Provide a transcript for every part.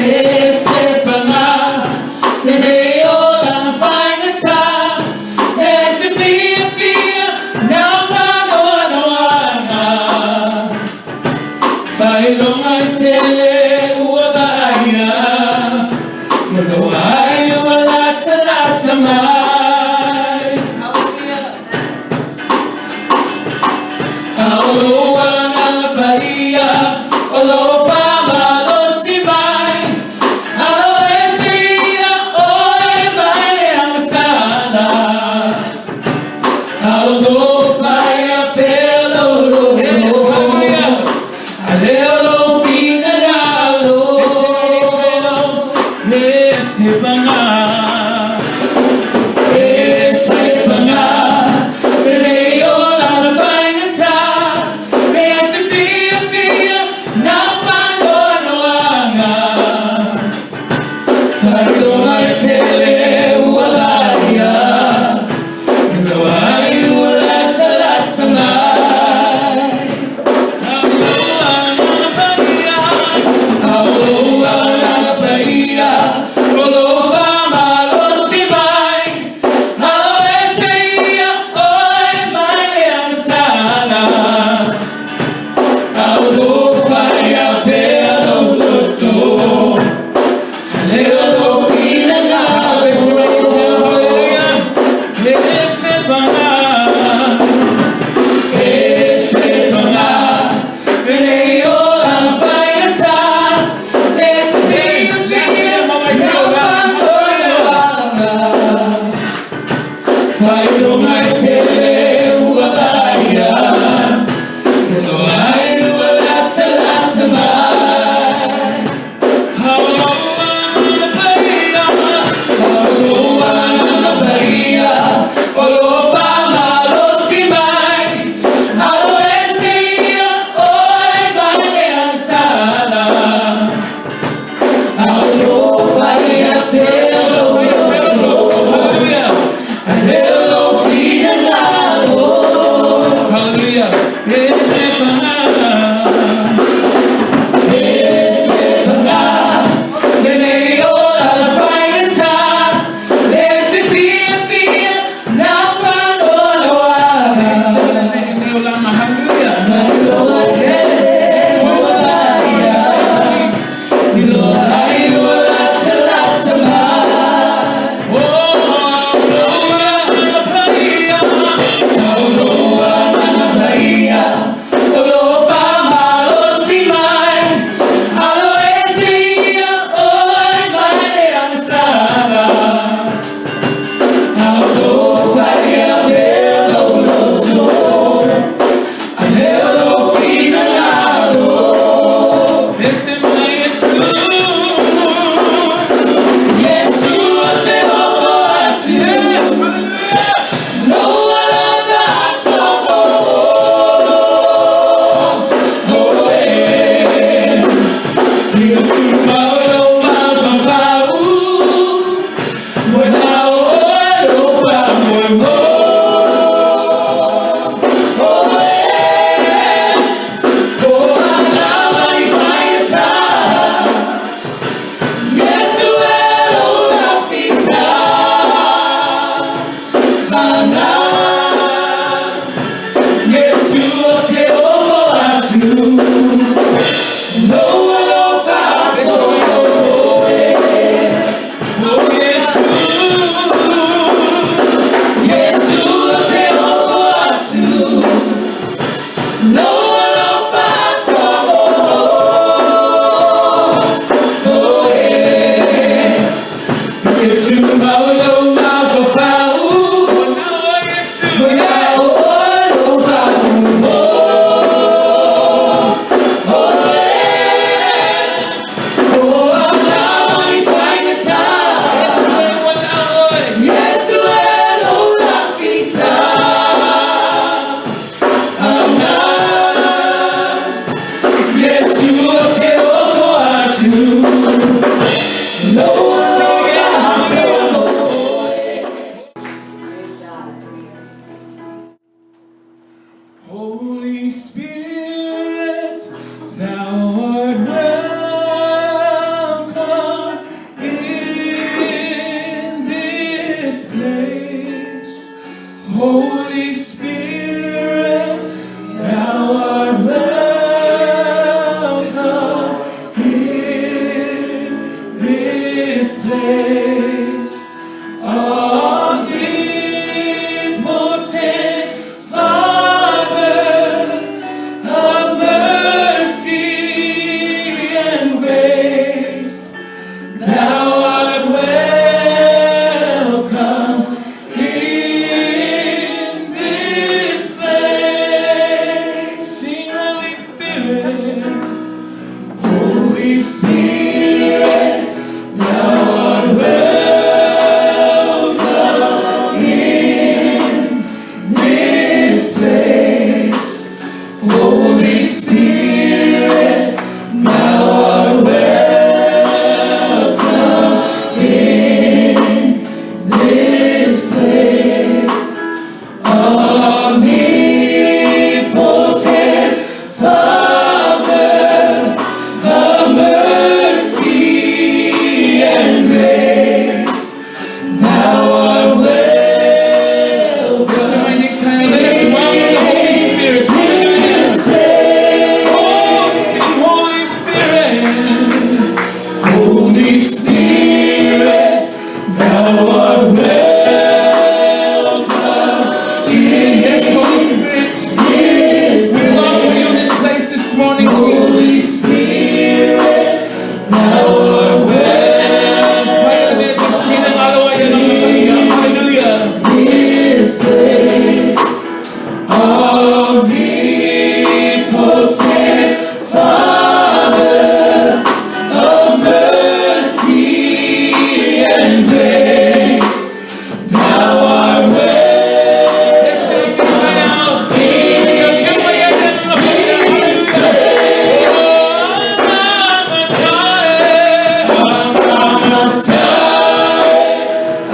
E se paga lenei olaga faigata, leai se fiafia na o faanoanoaga. Faailoga e tele ua vaaia, iloa ai ua latalata mai. A o lou Agaga Paia o lo o faamalosi mai, aloese ia oe mai le agasala. A o lo o faia pea lou loto, a leo lou finagalo. Spirit, thou art welcome in this place. Holy Spirit, thou art welcome in this place. Omnipotent Father of mercy and grace, thou art welcome. Let us welcome the Holy Spirit. This Oh, sing, Holy Spirit. Holy Spirit, thou art welcome in Yes, Holy Spirit. this We welcome you in this place this morning, Holy Jesus. Spirit, thou art welcome Hallelujah. this place. Omnipotent Father of mercy and grace, thou art welcome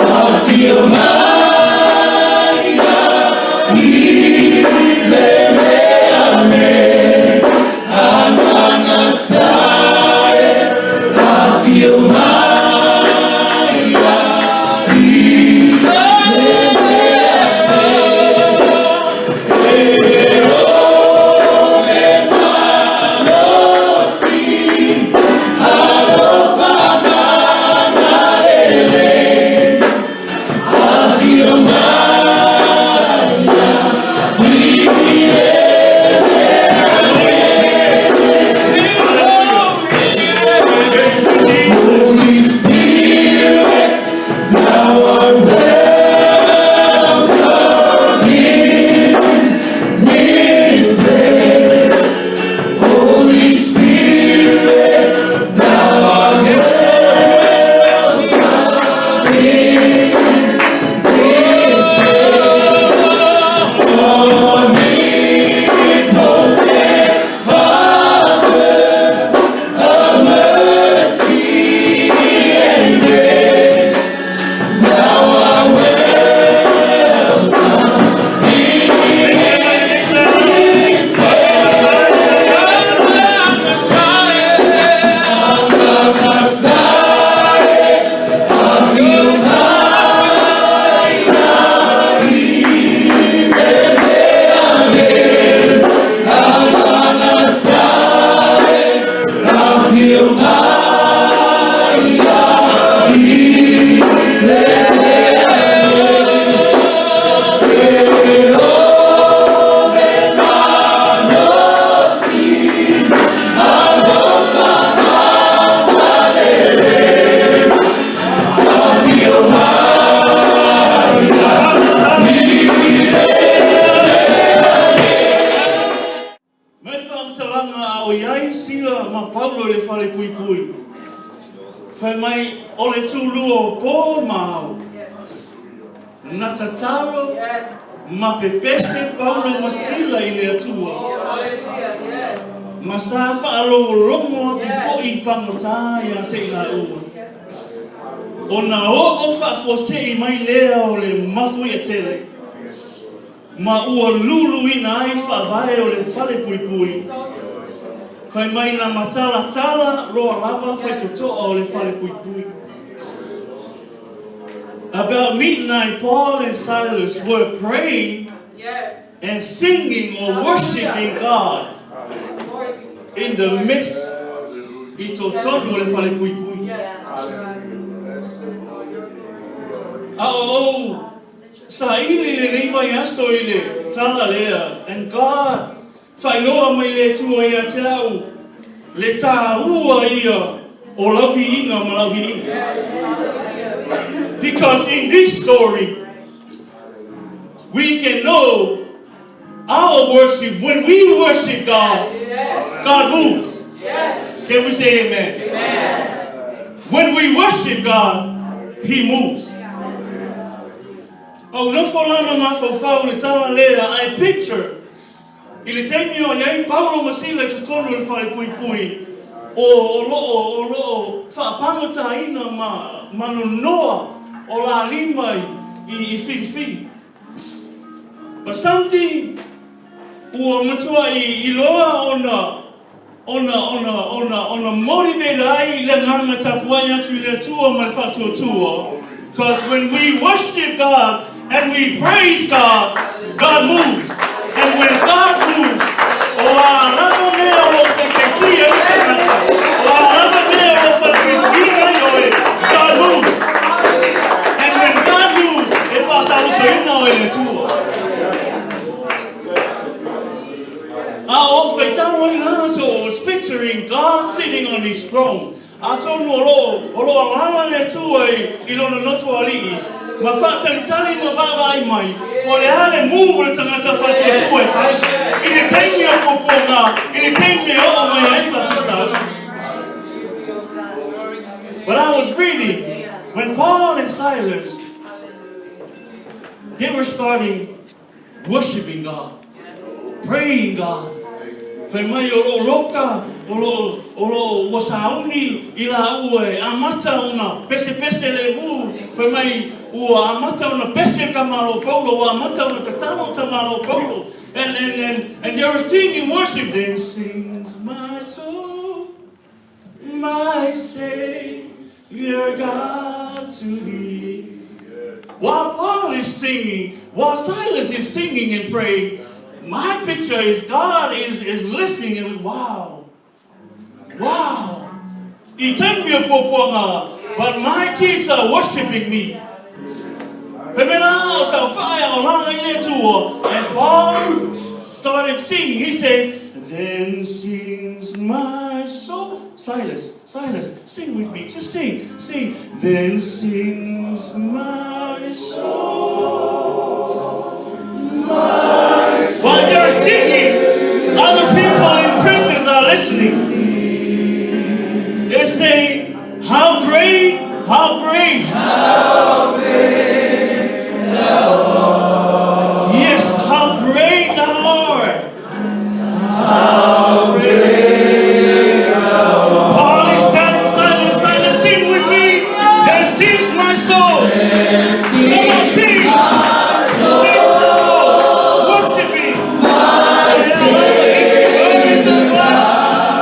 I feel my I feel my I feel my Holy Spirit, thou art welcome in this place. Holy Spirit, thou art welcome in this place. Omnipotent Father of mercy and grace, thou art welcome in this place. I feel my I feel my Mai faamatalaga a o i ai Sila ma Paulo i le falepuipui. Fai mai o le tulua o po ma ao. Na tatalo ma pepese Paulo ma Sila i le Atua. Ma sa faalogologo atu foi i pagota ia te i laua. Ona oo faafuasei mai lea o le mafuie tele ma ua luluina ai faavae o le falepuipui. Fai mai na matalatala loa lava faitotoa o le falepuipui. About midnight, Paul and Silas were praying and singing or worshiping God in the midst i totonu o le falepuipui. A o ou saili lenei vaiaso i le tala lea, and God faailoa mai le Atua ia te au le tāua ia o lau viiga ma lau viiga. Because in this story, we can know our worship. When we worship God, God moves. Can we say amen? Amen. When we worship God, He moves. Ou nofo la ma mafaufau i le tala lea, I picture, i le taimi o i ai Paulo ma Sila i totonu o le falepuipui, o o lo o o lo o faapagataina ma ma nonoa o la lima i i i filifili. But something ua matuai iloa ona ona, ona, ona, ona motivate ai le agaga tapuai atu i le Atua ma le faatuatua, cause when we worship God and we praise God, God moves. And when God moves, o a lava mea o lo o faitaitia ai le tagata, o a lava mea o lo o falepuipuia ai oe, God moves. And when God moves, e faasalotoina oe e le Atua. A o ou faitau ai la, so I was picturing God sitting on his throne, atonu o lo o lo o alaala le Atua i i lona nofo alii, ma faatalitali ma vaavaai mai, po o le a le move o le tagata faatuatua e fai, i le taimi o puapuaga, i le taimi e oo mai ai faafitauli. But I was reading when Paul and Silas, they were starting Worshipping God, praying God. Fai mai o loo loka, o loo, o loo ua sauni i laua e amata ona pesepese le mu. Fai mai ua amata ona pese le tamalo Paulo, ua amata ona tatalo tamalo Paulo. And, and, and, and they were singing worship. Then sings my soul, my Savior God to thee. While Paul is singing, while Silas is singing and praying, my picture is God is, is listening and wow, wow. I taimi o puapuaga, but my kids are worshiping me. Pemela o sa whaea o langa i le Atua. And Paul started singing. He said, Then sings my soul. Silas, Silas, sing with me. Just sing, sing. Then sings my soul. My soul. While they're singing, other people in prisons are listening. They say, How great, how great. How great thou art. Yes, how great thou art. How great thou art. Paul is telling Silas, Silas, sing with me. Then sings my soul. Come on, sing. Sing my soul. Worship me.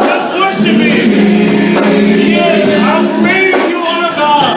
Just worship me. Yes, how great you are, God.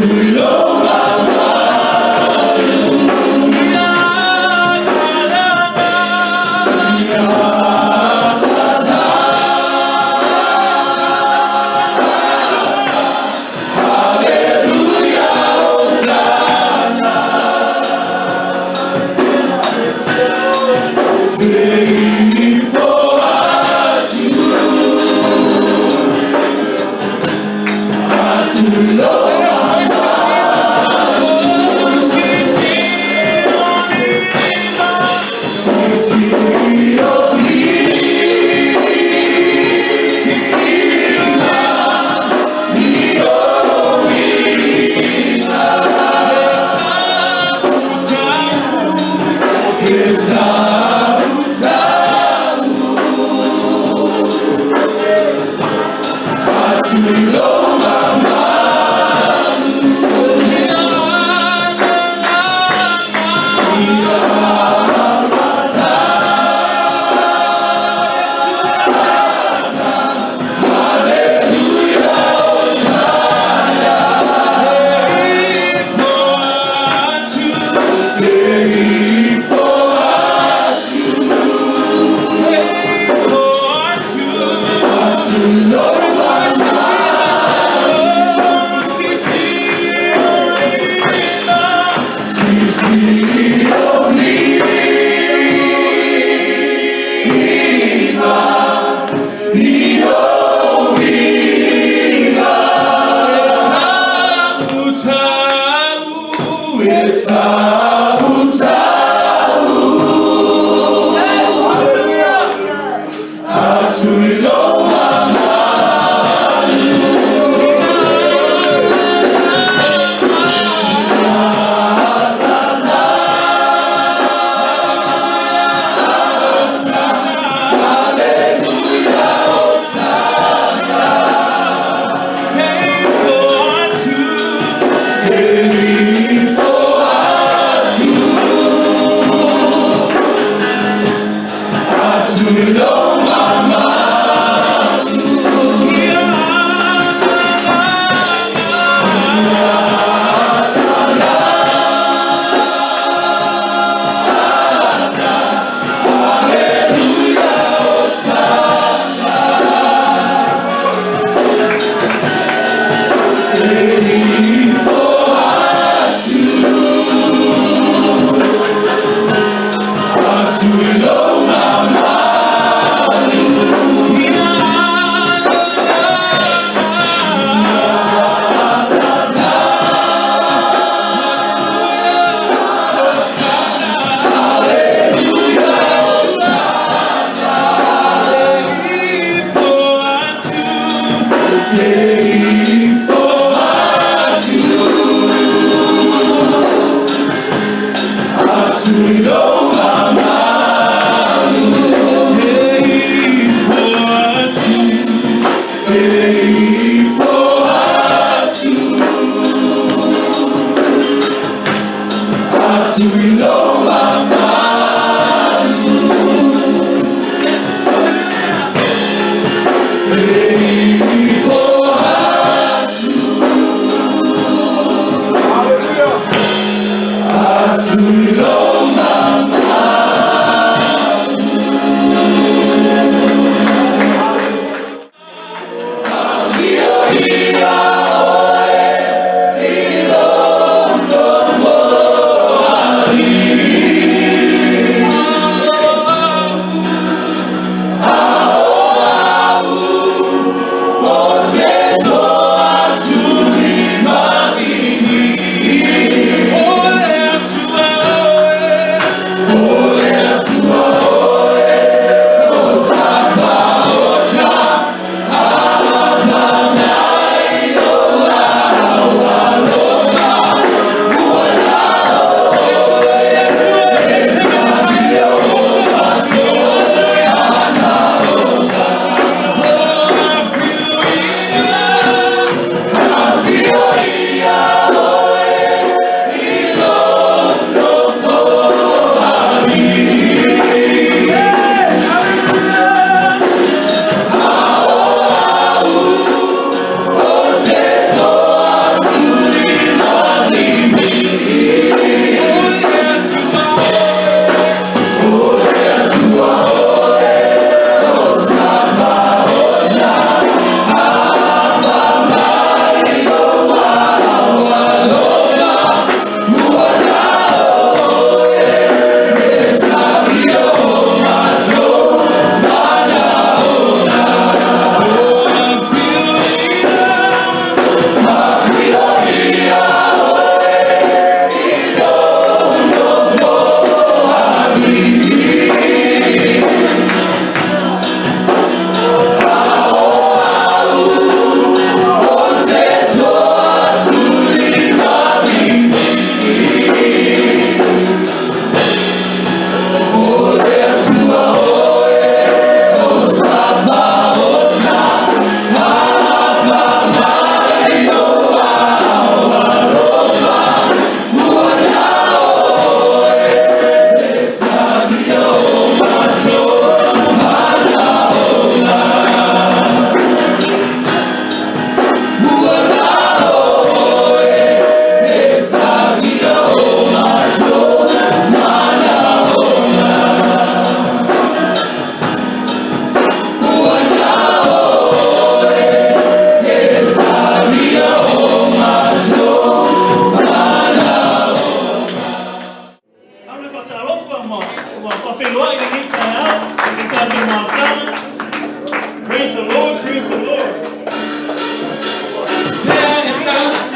Ia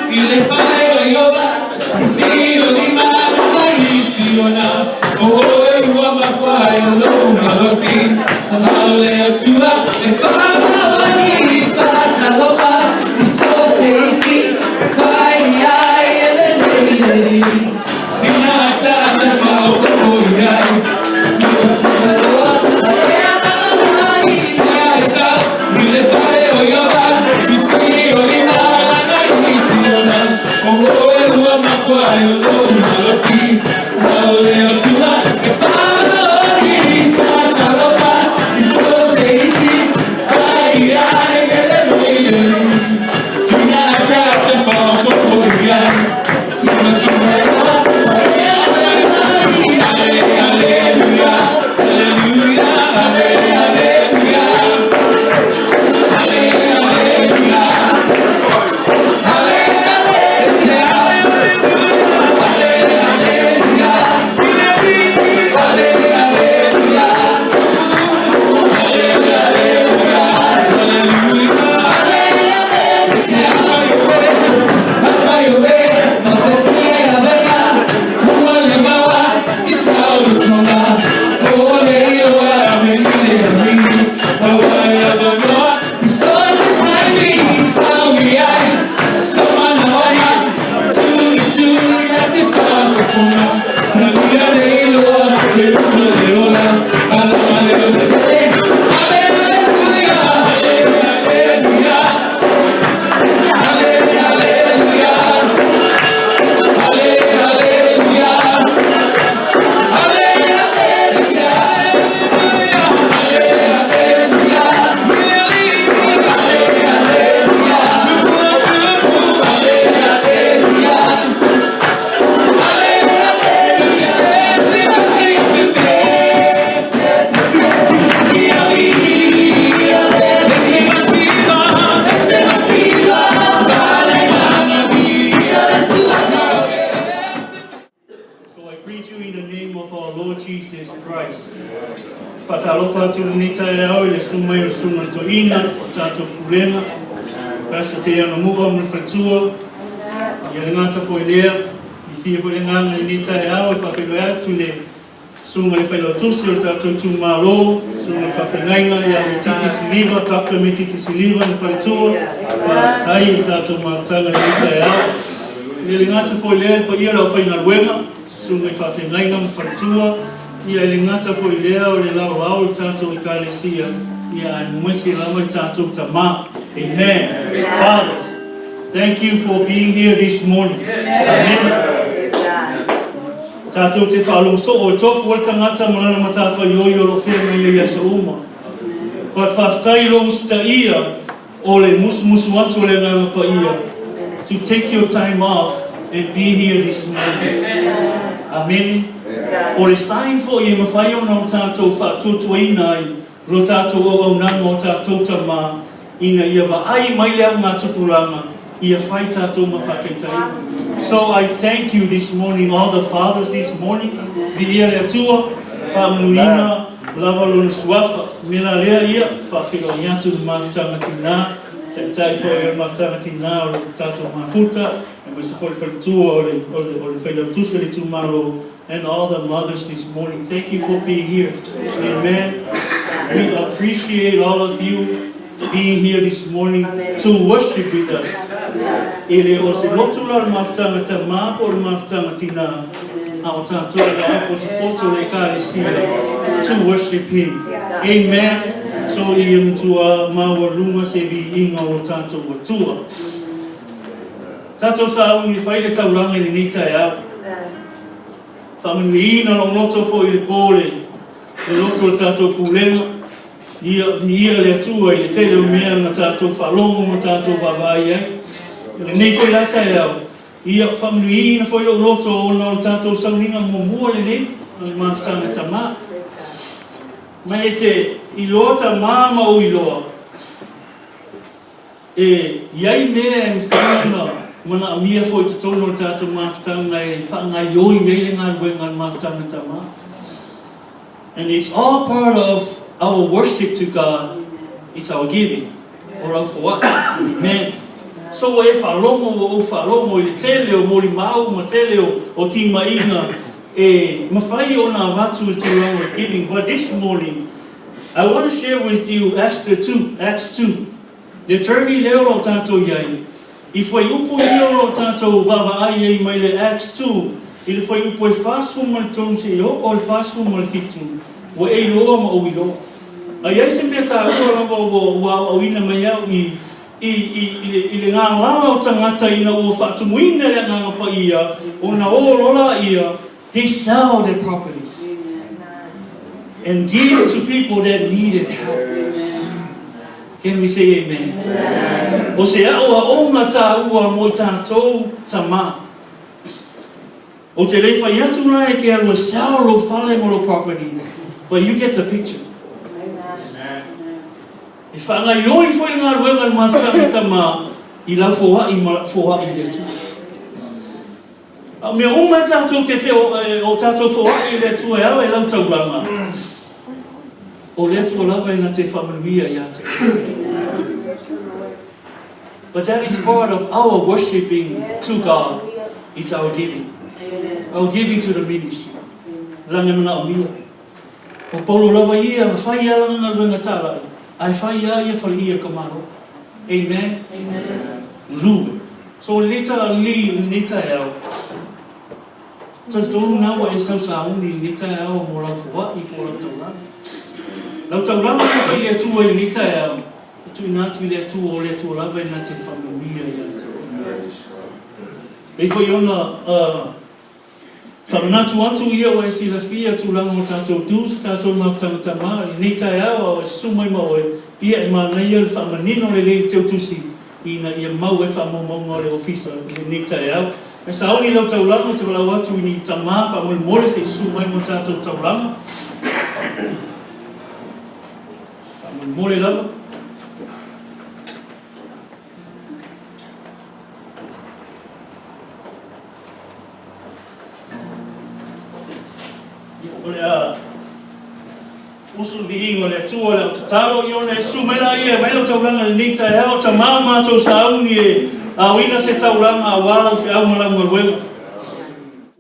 I le fale o Ioba, Sisi o lima lana i Siona, O oe ua mafai o lou malosi, Haole Atua e faamaoni i Fatalofa, I so o se isi, fai ai e lelei le alii, Sina ataata faaopoopo i ai, Suasua loa, e alala i le I le fale o Ioba, Sisi o lima lana i Siona, O oe ua mafai o lou malosi, Haole Atua e faamaoni i Fatalofa, I so o se isi, fai ai e lelei le alii, Sina ataata faaopoopo i ai, Suasua loa, e alala i Aleluia, aleluia, aleluia, aleluia, aleluia, aleluia, aleluia, Hallelujah, hallelujah, hallelujah, hallelujah, So I greet you in the name of our Lord Jesus Christ. Faatalofa atu i lenei taeao i le susu mai o le Susuga i le Toeaina o tatou Pulega, Pastor Te Anamua ma le faletua, ia le gata foi lea, fiafia foi le agaga i lenei taeao e faafeiloai atu i le Susuga i le Failautusi o le tatou itumalo, Susuga i le Faafeagaiga ia Metiti Siliva, Doctor Metiti Siliva ma le faletua, faafetai i le tatou mafutaga i lenei taeao. Ia le gata foi lea i le paia o le aufaigaluega, Susuga i Faafeagaiga ma faletua, ia e le gata foi lea o le laolao o le tatou Ekalesia, ia aemaise lava i tatou tama. Amen. Fathers, thank you for being here this morning. Amen. Tatou te faalogo soo e tofu ai le tagata ma lana matafaioi o lo o feagai ai i aso uma. But faafetai i lou usitaia o le musumusu atu o le Agaga Paia to take your time off and be here this morning. Amene. O le sign foi e mafai ona o tatou faatuatuaina ai lo tatou auaunaga o tatou tama ina ia vaai mai le augatupulaga ia fai tatou ma faataitaiga. So I thank you this morning, all the fathers this morning, viia le Atua, faamanuiina lava Lona Suafa. Me la lea ia, faafeiloai atu le mafutaga tina, taitai foi o le mafutaga tina o le tatou mafuta, aemaise foi le faletua o le, o le, o le failautusi o le itumalo, and all the mothers this morning. Thank you for being here. Amen. We appreciate all of you being here this morning to worship with us. E le o se lotu la le mafutaga tamā po o le mafutaga tinā, a o tātou ua apotopoto le Ekalesia to worship Him. Amen. So ia matua maualuga se viiga o lo tātou Atua. Tātou sauni e fai le taulaga i lenei taeao. Faamanuiaina lou loto foi i le po le le loto o le tatou pulega, ia viia le Atua i le tele o mea na tatou faalogo ma tatou vaavaai ai. I lenei foi la taeao, ia faamanuiaina foi lou loto ona o le tatou sauniga muamua lenei o le mafutaga tama. Ma e te iloa tama ma ou iloa, E i ai mea e mafai ona manaomia foi i totonu o le tatou mafutaga e faagaoioi ai le galuega a le mafutaga tama. And it's all part of our worship to God, it's our giving, or our foai. Amen. So ua e faalogo, ua ou faalogo i le tele o molimau ma tele o timaiga e mafai ona avatu i le tulaga o le giving. But this morning, I want to share with you Acts 2, Acts 2. Le journey lea o lo o tatou i ai, i fuaiupu ia o lo o tatou vaavaai ai mai le Acts 2 i le fuaiupu e 43 seia oo i le 47, ua e iloa ma ou iloa. A i ai se mea taua lava ua aoaoina mai au i i i le galala o tagata ina ua faatumuina le Agaga Paia ona o loa laia, they sell their properties and give to people that needed help. Can we say amen? O se aoaoga taua mo i tatou tama. Ou te le fai atu la e ke alu e sell lou fale mo lou property, but you get the picture. E faagaioi foi le galuega a le mafutaga tama i lau foai ma la'u foai i le Atua. A o mea uma e tatou te o tatou foai i le Atua e ala i lau taulaga, o le Atua lava e na te faamanuia ia te oe. But that is part of our worshiping to God. It's our giving. Our giving to the ministry. Leaga e manaomia. O Paulo lava ia na fai lava lana galuega talai, ae fai lava ia faleia i ka Malo. Amen. Lue. So lenei ta li lenei taeao, talitonu na ua e sau sauni i lenei taeao mo lau foai po o lau taulaga. Lau taulaga na fai le Atua i lenei taeao, e tuuina atu i le Atua, o le Atua lava e na te faamanuia ia te oe. Pei foi ona Faamanatu atu ia ua e silafia tulaga o tatou dues, tatou mafutaga tama, i lenei taeao a o e susu mai ma oe, ia e manaia le faamanino lelei le teutusi ina ia mau ai faamaumauga o le ofisa i lenei taeao. Ae sauni lau taulaga ou te valaau atu i ni tama faamolemole se i susu mai mo le tatou taulaga. Faamolemole lava. O le a usu le viiga o le Atua, le au tatalo i ona e susu mai laia e aumai lau taulaga i lenei taeao, tama o matou sauni e aoina se taulaga aua lau feau ma lau galuega.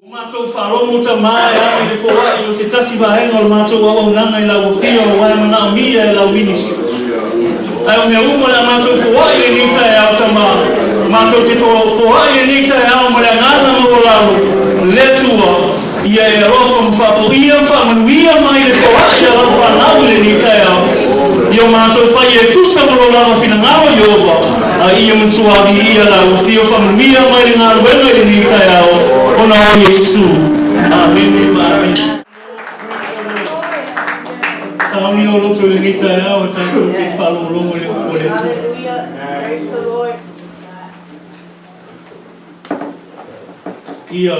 Ua matou faalogo tama e ala i le foai o se tasi vaega o le matou auaunaga i lau afio aua e manaomia e lau ministry. Ae o mea uma o le a matou foai i lenei taeao tama, matou te foai i lenei taeao ma le agaga maualalo, le Atua, ia e alofa ma faapoia ma faamanuia mai le foai a lau fanau i lenei taeao, i o matou fai e tusa ma lo lava finagalo Ieova, a ia matua viia lau afio faamanuia mai le galuega i lenei taeao, ona o Iesu. Amene ma amene. Sauni lou loto i lenei taeao e tatou te faalogologo i le upu a le Atua. Ia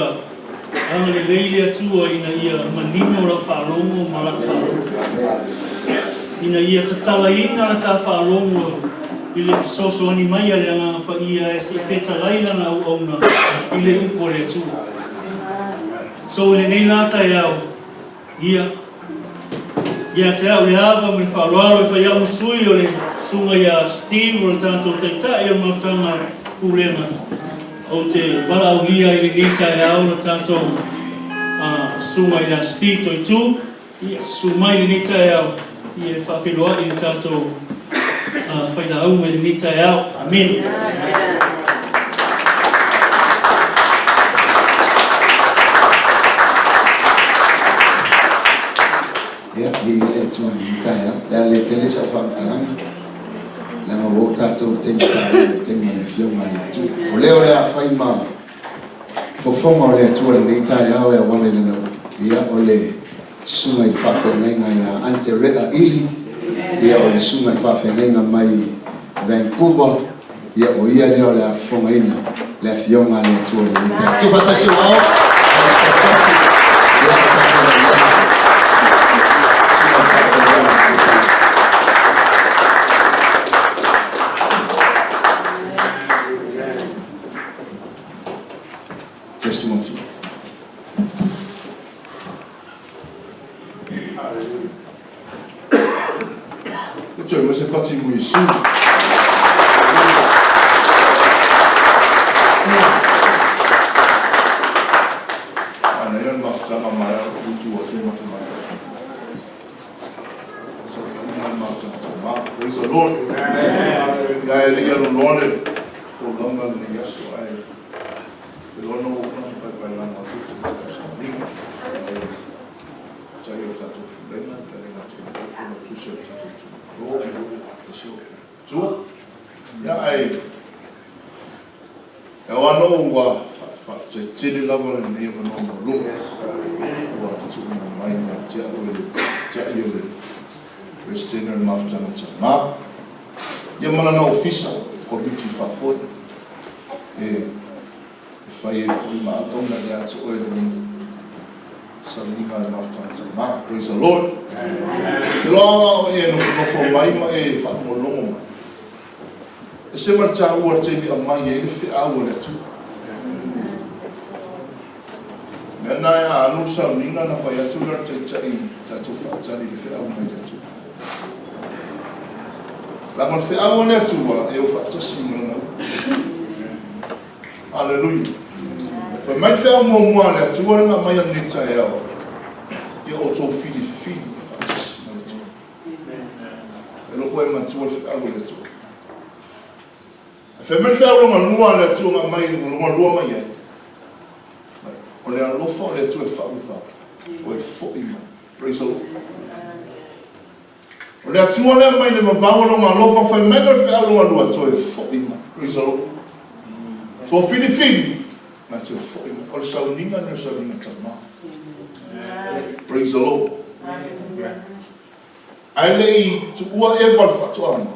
agalelei le Atua ina ia manino lau faalogo ma lau faalogo, ina ia tatalaina la ta faalogo i le fesoasoani mai a le Agaga Paia e se i fetalai lana auauna i le upu a le Atua. So i lenei la taeao, ia, ia te au le ava ma le faaaloalo e fai au ma sui o le Susuga ia Steve o le tatou Taitai o le Mafutaga Pulega, ou te valaaulia i lenei taeao le tatou Susuga ia Steve Toitu, ia susu mai i lenei taeao ia e faafeiloai i le tatou failauga i lenei taeao. Amene. Ia, viia le Atua i lenei taeao. O le a le tele sau faamatalaga, leaga ua oo tatou i le taimi taua, le taimi o le Afioga a le Atua. O lea o le a fai ma fofoga o le Atua i lenei taeao e auala i lana upu. Ia, o le susuga i le faafeagaiga ia Ante Rea Ili, ia o le susuga i le faafeagaiga mai Vancouver, ia o ia lea o le a fofogaina le Afioga a le Atua i lenei taeao. Tuufaatasi ua ao. Testimony. E toe mai se pati mo Iesu. Praise the Lord. Ia e le i aluloa le folauga i lenei aso, ae ou te iloa na ua uma ona paepaelano atu le Taitai o Sauniga, le Taitai o le tatou Pulega, le Fetalaiga ia Tuilaepa, Failautusi o le tatou Malo, aemaise o Tua. Ia ae e ao lava ona ou faafetai tele lava lenei avanoa maualuga ua tuuina mai ia te au e le Taitai o le Peresetene o le Mafutaga a Tama, ia ma lana Ofisa, Komiti Faafoe, e fai ai foi ma auauna ia te oe lenei sauniga a le Mafutaga a Tama. Praise the Lord. Ou te iloa lava o e nofonofo mai ma e faalogologo mai, e se ma le taua i le taimi e aumai ai le feau a le Atua. O le mea lena a alu le sauniga ona fai atu lea o le Taitai tatou faatali i le feau mai le Atua. Leaga o le feau a le Atua e o faatasi ma lana upu. Aleluia. Fai mai le feau muamua a le Atua lea na aumai ananei taeao, ia outou filifili faatasi ma le Atua. E iloa po o e manatua le feau a le Atua. Ae fai mai le feau lona lua a le Atua na aumai lona lua mai ai, o le alofa o le Atua e faavavau, o e foi mai. Praise the Lord. O le Atua lea mai le vavau o lona alofa, fai mai le feau lona lua, toe foi mai. Praise the Lord. So filifili, ma toe foi mai. O le sauniga lea o le sauniga tama. Praise the Lord. Ae le i tuua Eva le faatoaga,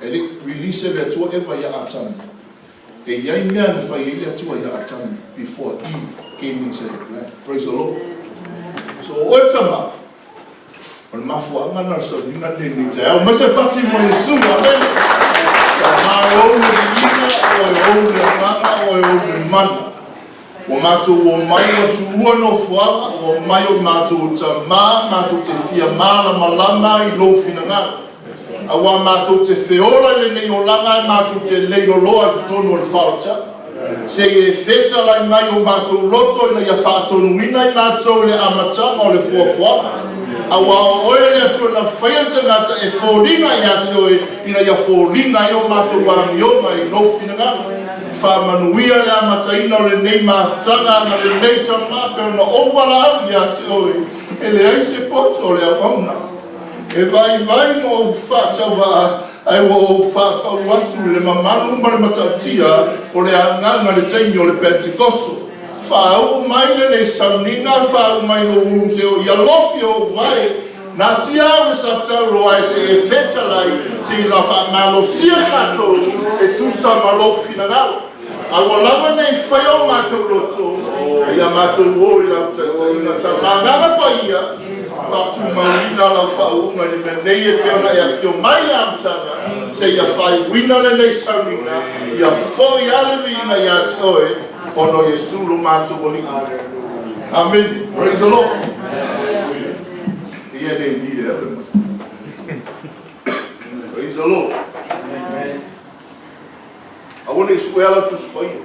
e le i release e le Atua Eva ia Atami. E i ai mea na fai ai le Atua ia Atami before Eve came inside the plan. Praise the Lord. So o oe tama, o le mafuaaga lena o le sauniga lenei i lenei taeao. Mai se pati mo Iesu. Amene. Tama e ou le viiga, oe ou le agaga, oe ou le mana. Ua matou omai ua tuua nofoaga, ua omai o matou tama, matou te fia malamalama i lou finagalo. Aua matou te feola i lenei olaga ae matou te leiloloa i totonu o le faaolataga. Se i e fetalai mai o matou loto ina ia faatonuina i matou i le amataga o le foafoaga. Aua o oe le Atua na faia le tagata e foliga ia te oe ina ia foliga ai o matou amioga i lou finagalo. Faamanuia le amataina o lenei mafutaga agalelei tama pe ona ou valaau ia te oe, e leai se poto o le auauna. E vaivai ma ou faatauvaa, ae ua ou faapau atu i le mamalu ma le matautia o le agaga i le taimi o le Pentekoso. Faauu mai lenei sauniga, faauu mai lou ulu ia lofi ou vae, Natia au e sa taulo ae se e fetalai, se i la faamalosia i matou e tusa ma lou finagalo. A ua lava nei faia o matou loto, a ia matou o i lau taitaiga tama agaga paia, faatumauina lau faauuga i le mea nei e pei ona e afio mai i le amataga, seia faaiuina lenei sauniga, ia foi lava le viiga ia te oe, ona o Iesu lo matou Alii. Amene. Praise the Lord. Ia le ni le ave mai. Praise the Lord. Aua ne i suea lau Tusi Paia.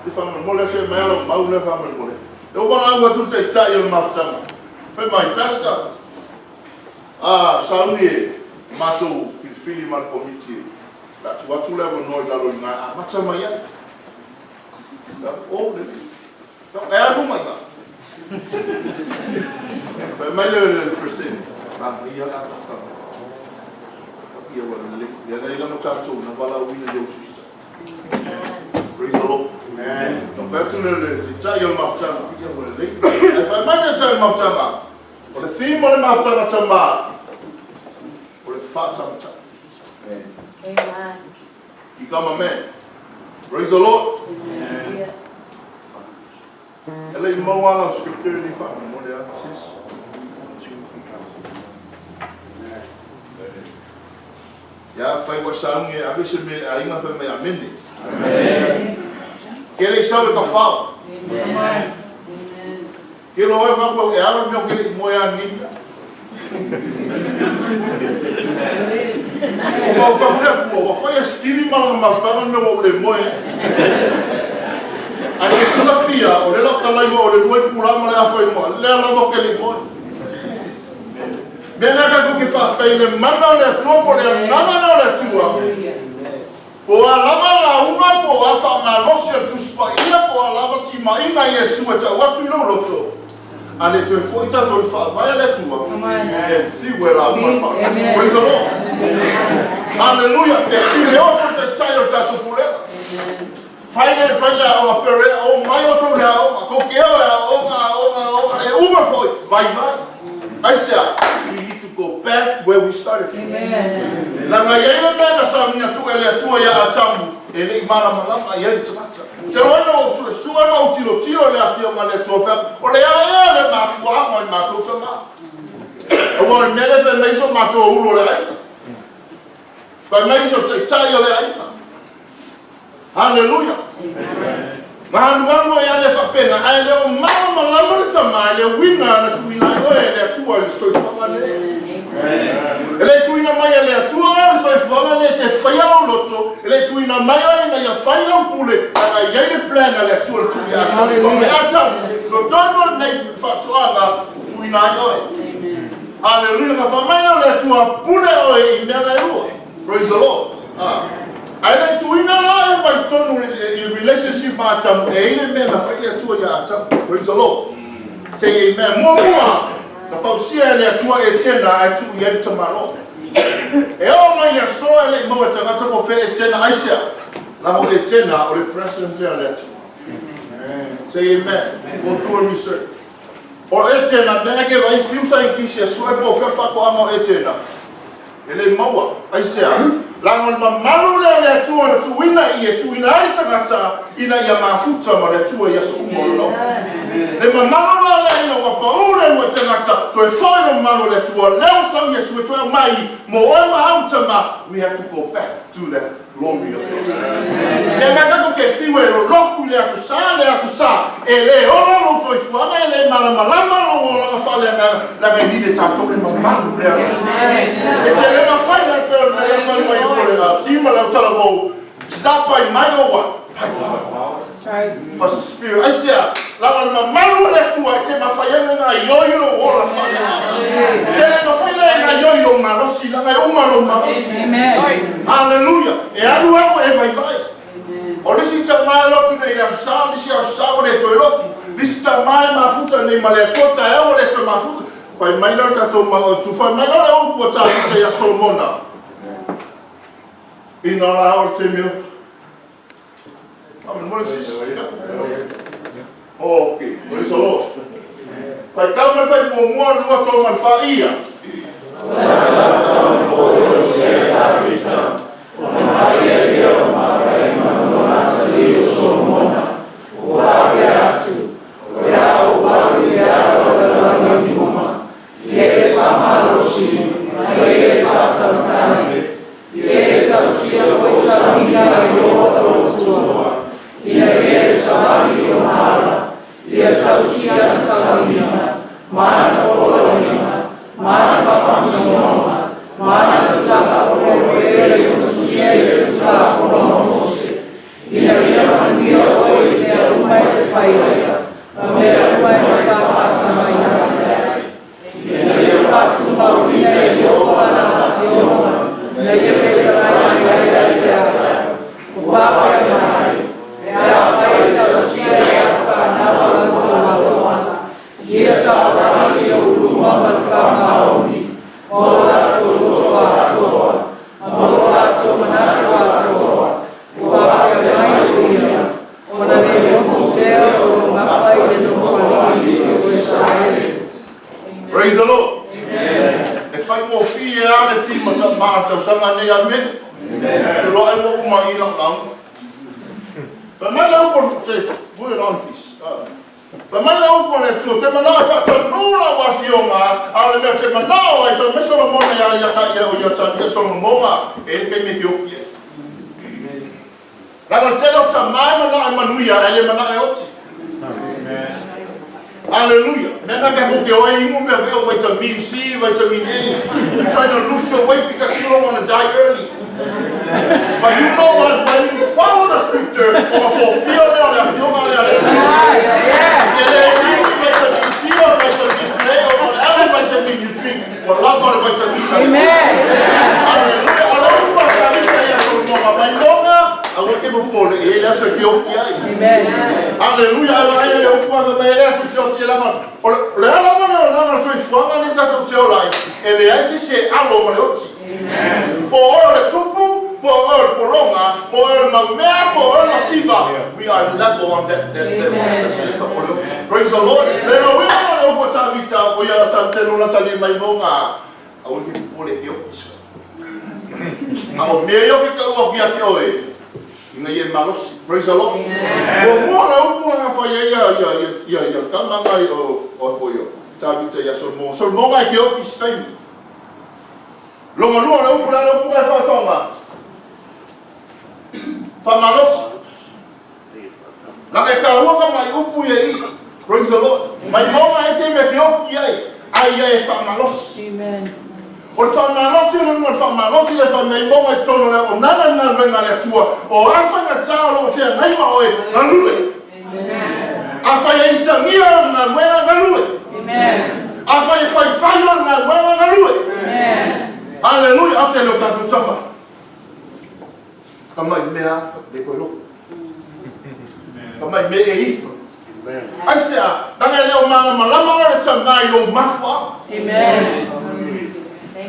Te faamolemole se mai lau mau lea faamolemole. E ua valaau atu le Taitai o le mafutaga. Fai mai, Pastor, a sauni e matou filifili ma le komiti e le a tuu atu le avanoa i lalo i ina e amata mai ai. O, le E alu mai ina. Fai mai le Peresetene, Manaia le amataga. Ia ua lelei. Ia lea lava tatou na valaauina i ou sister. Praise the Lord. Amen. Na fai atu le Taitai o le mafutaga, ia ua lelei. Ae fai mai le Taitai o le mafutaga, o le theme o le mafutaga tama, o le faatamatai. Amen. Become a man. Praise the Lord. Amen. E le i maua lau scripture ni faamolemole a sis. Ia fai ua sauni e ave se mea i le aiga fai mai amene. Amen. Ke le i sau e ka fao. Amen. Ke loa e faapea e alo le mea ke le i moe a nei mea. O mau faapea pua, ua fai e Stevie ma lona mafutaga le mea ua ou le moe ai. Ae ke silafia, o le lau talaiva o le 2 itula ma le afa i mua, lea lava ou ke le i moe. Mea ngā ka ke whawhai le mana o le atua po le anganga na o le atua. Po a lava la unga po a wha malosi o tuspa ia po a lava ti mainga Iesu e tau atu i lo loto. A le toe fo i tātou le whaavae le atua. E fiu e la unga le wha. Praise the Lord. Hallelujah. E fiu le o te tai o tātou pulega. Whaile, whaile a o pere o mai o tō le aonga. Ko ke o e aonga, aonga, aonga. E uma foi. Vai, vai. Aisea, we need to go back where we started from. Amen. Langa iai le mea na saunina tu e le atua ia Atamu, e le i malamalama i ai le tagata. Te roina o suesue ma o tiro tiro le afioga le atua whea, o le aea le mafuaga i mātou tama. Aua le mea le whai mai so mātou ulo le aina. Whai mai so taitai o le aina. Hallelujah. Ngā e ale whapena, ai le o malamalama le tama, le wina na tuina ai oe le atua i le soifuaga le. E le tuina mai e le atua le soifuaga le te whaia lau loto, e le tuina mai ai na ia whai lau pule, a iai le plan a le atua le tui a tau. Wha a tau, lo tonu nei whatuanga, tuina ai oe. Hallelujah, ngā wha mai le atua pule oe i mea na e rua. Praise the Lord. Ai le tuina la e wai tonu i relationship ma Atamu, e ile mea na whai le atua ia Atamu. Praise the Lord. Say amen. Mua mua, na fausia e le atua e tena ai tu i ai tamalo. E o mai le soa e le mau e tangata mo fe e tena aisea. La mo e tena o le presence le le atua. Say amen. Go do a research. O e tena, mea ke vai fiu sa i kisi e soa e po fe whako anga o e tena. E le maua, aisea. Lango le mamalu le le atua na tuina i e tuina ai tangata ina ia mafuta ma le atua ia so uma o lau. Le mamalu la le ina wa paule mo tangata toe foi le mamalu le atua leo sau Yesu e toe mai mo oe ma au tama. We have to go back to that glory of God. Mea ngā kako ke fiu e lo loku le aso sa le aso sa e le olo lo soifuaga e le malamalama lo olanga whale nga la ngai ni le tātou le mamalu le atua. E te le mawhai na te le whai mai o le tima le tala vau. It's not by might or what? By power. That's right. But the spirit. Aisea, langa le mamalu le atua e te mawhai anga ngā ioi lo ola whale nga. Te le mawhai le ngā ioi lo malosi, langa e uma lo malosi. Amen. Hallelujah. E alu alu e vai vai. O lisi ta mai lotu nei aso sa, lisi aso sa o le toe lotu. Lisi ta mai mafuta nei ma le atua ta eo o le toe mafuta. Whai mai lau tātou ma tu whai mai lau le upu o tāfuta ia Solomona. Ina la o te meo. Amen. What is this? Oh, okay. Praise the Lord. Whai kau mai whai mua mua rua tō mai wha ia. Praise the Lord. E whai mō fi e ane tima ta mātau sanga nei amen. Te loa e mō uma i lau lau. Whai mai lau po te, put it on please. Whai mai lau po le tua, te manao e whaatanula wa fionga, a le mea te manao ai whai mai Solomona ia ia ka ia o ia ta te Solomona, e le me ke oki e. Langa te leo ta mai mana e manuia, e le mana e oti. Hallelujah. Mea ngā mea ke oe ingu mea whio vitamin C, vitamin A. You're trying to lose your weight because you don't want to die early. But you know what? When you follow the scripture, o ka fofia lea le afioga lea le atua. E le ingi vitamin C or vitamin A or whatever vitamin you drink, ua lava popole e i ai le aso e te oti ai. Aleluia, ai vaai le upu a fai mai e le aso e te oti ai leaga o le o le ala ma le olaga o le soifuaga lenei tatou te ola ai, e leai se isi e alo ma le oti. Po o oe o le tupu, po o oe o le pologa, po o oe o le maumea, po o oe o le mativa, we are level on that that level, the system o le oti. Praise the Lord. Le uiga o le upu a Tavita, o ia Tavita e lona tali mai mauga, aua e te popole e te oti. A o mea ia o ke kaua aku ia te oe, ina ia e malosi. Praise the Lord. Muamua la upu na fai ai ia ia ia ia ia tama ngai o o foi o Tavita ia Solomon. Solomon ai ke oti se taimi. Longa lua le upu la le upu ngai whaiwhaunga. Whamalosi. Langa e tāua ka mai upu ia i. Praise the Lord. Mai maunga ai te mea te oti ai, a ia e whamalosi. Amen. O le faamalosi o le luga o le faamalosi le fai mai maunga i totonu o le auaunaga le galuega a le Atua, o a faigata o lo o feagai ma oe, galue. Afai e itagia oe i le galuega, galue. Afai e faifai oe i le galuega, galue. Aleluia! Aute le o tatou tama. Tama i mea le koe loko. Tama i mea e ipa. Aisea, leaga e le o malamalama oe le tama i lou mafuaaga.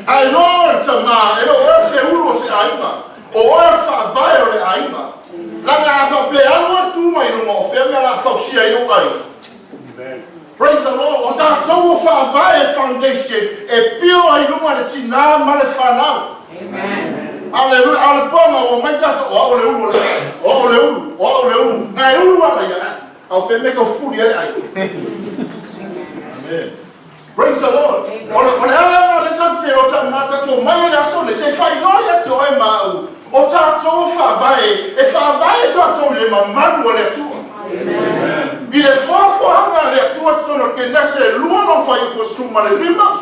A iloa oe le tama, e le o oe o se ulu o se aiga, o oe o le faavae o le aiga. Leaga a faapea e alu atu mai luga o fea mea o le a fausia ai lou aiga? Praise the Lord, o tatou o faavae foundation e pio ai luga le tina ma le fanau. Aleluia, a o le poga ua omai tatou, o au o le ulu o le aiga, o au o le ulu, o au o le ulu. Na e ulu ala ia, a o fea mea e tau fufuli ai le aiga? Praise the Lord. O le, o le ala lena lea tatou te o ta, ma tatou omai ai le aso lenei, se i faailoa ia te oe ma au, o tatou o faavae, e faavae tatou i le mamalu o le Atua. I le foafoaga a le Atua i totonu o le Kenese e lua lona fuaiupu e 15, 16,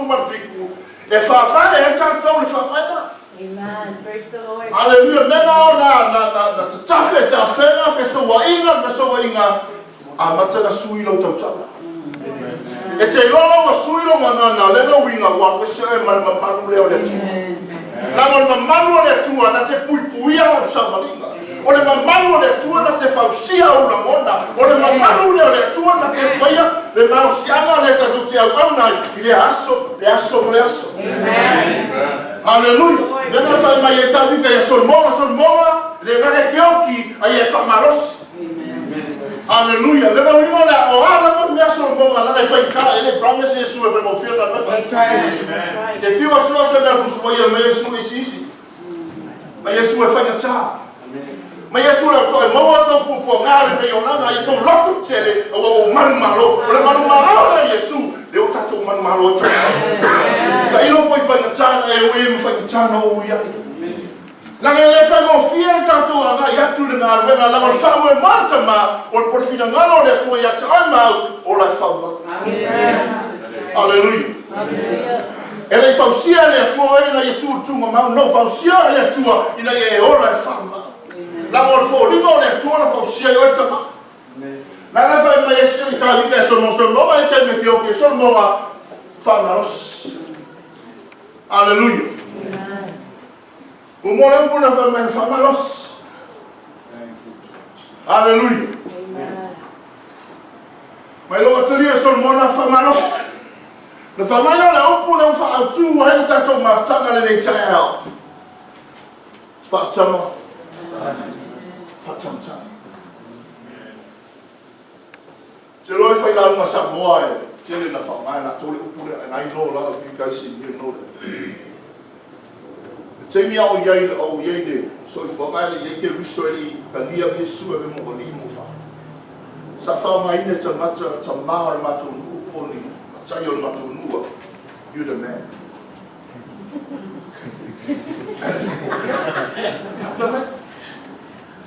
17, e faavae ai tatou i le faavae lena. Amen. Praise the Lord. Aleluia, mea na o na, na, na, na tatafe e tafega, fesouaiga, fesouaiga, amata na sui lau tautala. E te iloa la ua sui lou gagana, o lena uiga ua alu ese oe ma le mamalu lea o le Atua. Leaga o le mamalu o le Atua na te puipuia lau savaliga. O le mamalu o le Atua na te fausia ou lagona. O le mamalu lea o le Atua na te faia le malosiaga lea tatou te auauna ai i lea aso, le aso ma le aso. Haleluia! Lea na fai mai ai Tavita ia Solomona, Solomona, le gagana e te oki, a ia e faamalosi. Haleluia! Le uiga lea, o a lava mea Solomona, leaga e faigata, e le promise Iesu e faigofie le galuega. That's right. That's right. E fiu asu aso e mea kusu mai ia mea Iesu isiisi. Ma Iesu e faigata. Ma Iesu le aso e maua tou puapuaga lenei olaga ia tou loto tele aua ua ou manumalo. O le manumalo lea Iesu, lea ua tatou manumalo ai tatou. Tailo foi faigata na e ui ai ma faigata na ou ui ai. Leaga e le faigofie le tatou agai atu i le galuega, leaga o le faamoemoe le tama, o le finagalo o le Atua ia te oe ma au, ola e fauvau. Aleluia. E le i fausia e le Atua oe ina ia tu i le tuugamau, na ou fausia oe e le Atua ina ia e ola e fauvau. Leaga o le foliga o le Atua na fausia ai oe tama. Leaga e fai mai ai i Tavita e Solomona, Solomona e taimi e te oki e Solomona, faamalosi. Aleluia. Ua moa le upu na fai mai, faamalosi. Aleluia. Mai lou atalia Solomona faamalosi. Na fai mai lea o le upu lea ua faaautu ai le tatou mafutaga lenei taeao. Faatama. Faatamatama. Te iloa e fai lauga Samoa e tele na faaaoga e latou le upu lea, and I know a lot of you guys in here know that. Le taimi a o i ai, o i ai le soifuaga e le i ai Keriso e le i talia Iesu e avea mo alii mo fa. Sa faaaogaina e tagata tama o le matou nuu po o ni matai o le matou nuu, you the man.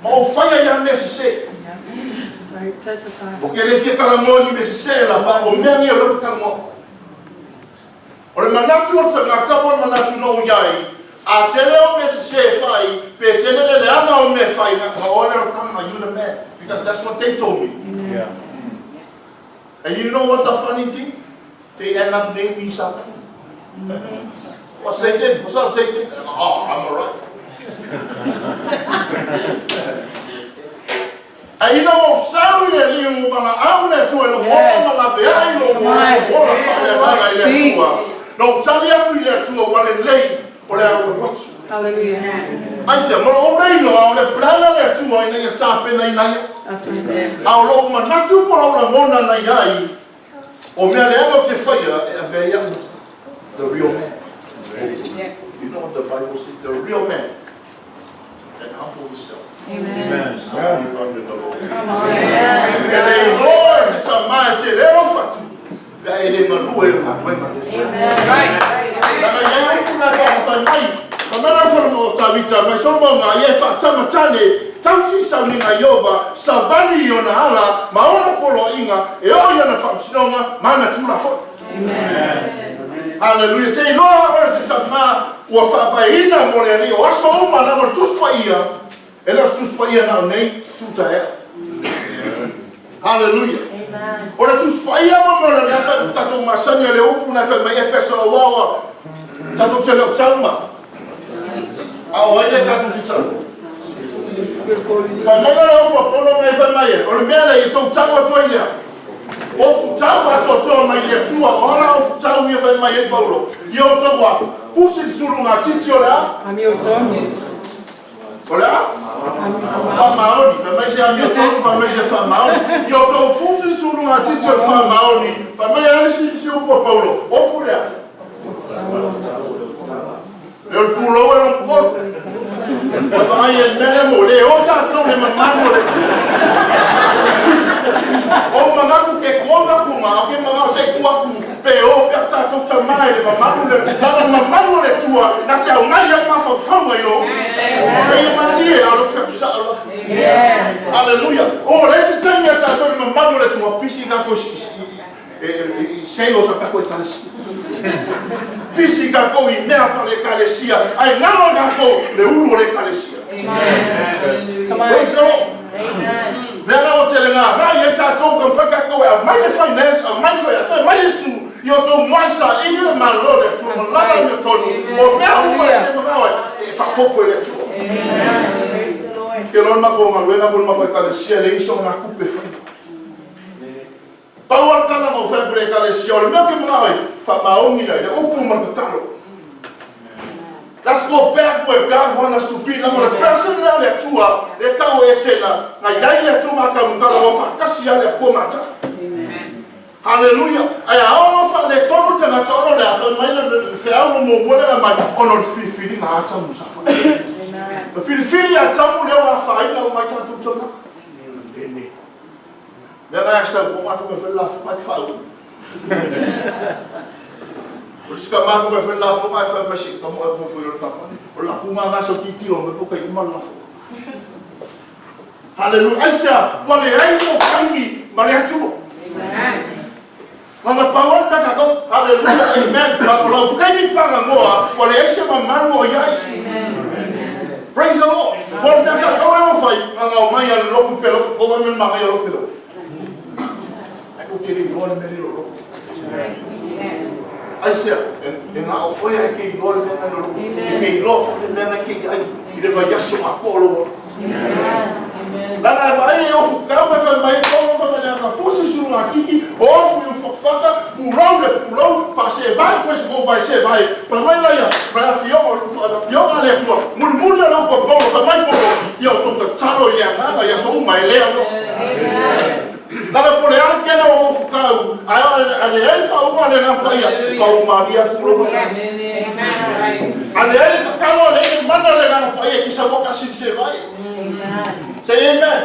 Ma ou faia ia mea sese. Ou te le fia talanoa i ni mea sese lava, o mea nei o lea ou te talanoa atu ai. O le manatu o le tagata po o le manatu na ou i ai, a tele ou mea sese e fai, pe tele le leaga o mea e fai, na oe lea o le tama, you the man, because that's what they told me. And you know what the funny thing? They end up naming me Satan. What's Satan? What's up, Satan? Oh, I'm alright. Ae ina ua ou sau i le Alii ua ou valaau le Atua i lou ola ma laveai lou ola faaleagaga i le Atua, na ou tali atu i le Atua ua lelei o le alualu atu. Aisea? Ma lou le iloa o le plan a le Atua ina ia tapenaina ai au. A o lou manatu po o lou lagona na i ai, o mea leaga ou te faia e avea ai au the real man. You know what the Bible says? The real man and humble himself. Amen. Under the Lord. E le iloa e se tama e tele lou fatu, pe a e le galue i le galuega a le Atua. Leaga e i ai upu na e faaumafai mai, fai mai lau Solomon o Tavita mai Solomon ia e faatamatane, tausi sauniga i Ieova, savali i ona ala ma ona poloaiga, e oo i ana faamasinoga ma ana tulafono. Haleluia! Te iloa oe se tama ua faavaeina mo le Alii o aso uma, leaga o le Tusi Paia, e le o se Tusi Paia na o nei tuutaeao. Haleluia! O le Tusi Paia mo mea o le fai tatou masani a le upu na fai mai Efeso aua ua tatou te le o tauma. A o ai le tatou te tauma? Fai mai la le upu a Paulo ngai fai mai e, o le mea lea ia tou tau atu ai lea. O futau atoatoa mai le Atua, o ala o futau ia fai mai ai Paulo, ia outou a fusi le sulu gatiti o le a? Amiotonu. O le a? Faamaoni. Fai mai se amiotonu, fai mai se faamaoni. Ia outou fusi le sulu gatiti o le faamaoni. Fai mai a le si upu a Paulo, ofu le a? E o le pulou e lona polo. Ua vaai e le mea lea mo le o tatou le mamalu o le Atua. O manatu ke kuona kunga, o ke mangao se ku aku pe o pe tatou tama e le mamalu le langa mamalu o le Atua na te au mai ai mafaufauga i lo. E ia malie a lo te sa la. Hallelujah. O le se taimi a tatou le mamalu o le Atua pisi tatou i sales a takou ekalesia. Pisi takou i mea faale-ekalesia, ae galo takou le ulu o le ekalesia. Praise the Lord. Lea la ua tele ngā nā i ai tatou ka mawhai takou e aumai le finance, aumai le finance, fai mai Iesu i o tou muai sa ili le malo le Atua ma lala le mea tonu, o mea uma e te magao e faaopoopo e le Atua. Ke loa le matou galuega po le matou ekalesia e leai se ona tupe e faia. Pau lava le tala na ou fai atu i le Ekalesia, o le mea ou te manao ai, faamaoni la ia upu ma le tatalo. Let's go back where God want us to be. Leaga o le present lea a le Atua, lea e tau e Etena, na i ai le Atua ma Atamutala, ua faatasi lava le Atua ma Atamu. Haleluia! Ae a ono faaletonu tagata ona o le a? Fai mai le feau ua muamua lea na mai, ona o le filifiliga a Atamu sa fai. Na filifili e Atamu lea ua afaina uma ai tatou tagata. Mea na e sau ko mafu me fai lafu mai fau. O le sika mafu me fai lafu mai fai mai si ka mo e fai fai o le papa. O la ku ngā sa titi o me po kai uma lafu. Hallelujah. Aisea, ua leai so taimi ma le Atua. Lana pau ai mea tatou. Hallelujah. Amen. Ma o lau taimi pagagoa, ua leai se mamalu o iai. Praise the Lord. Mo le mea tatou lea ua fai, gagao mai a le loku pe loku, ko mai me magai o loku pe loku. Ai ko te le iloa le mea le lo loku. Aisea, e ngā o oe ai ke iloa le mea ngai lo loku. E ke iloa fo le mea ngai ke i ai i le vaiaso a po o lo. Lana e vaai e ofu kau mai fai mai e fai mai leaga fusi sulu ngā kiki, o ofu i ufakafaka, pulou le pulou, faasevai koe se kou vai sevai. Fai mai laia, mai afioga, afioga a le Atua, mulimuli a le upu a Paulo, fai mai Paulo, ia o tou tatalo i le agaga i aso uma e le aunoa. Lana po le a le kena o ofu kau, ae a leai le faauga a le Agaga Paia, faumalie atu lou matau. A leai le tatalo, a leai le mana o le Agaga Paia, e te sau kasi i se vai. Say amen.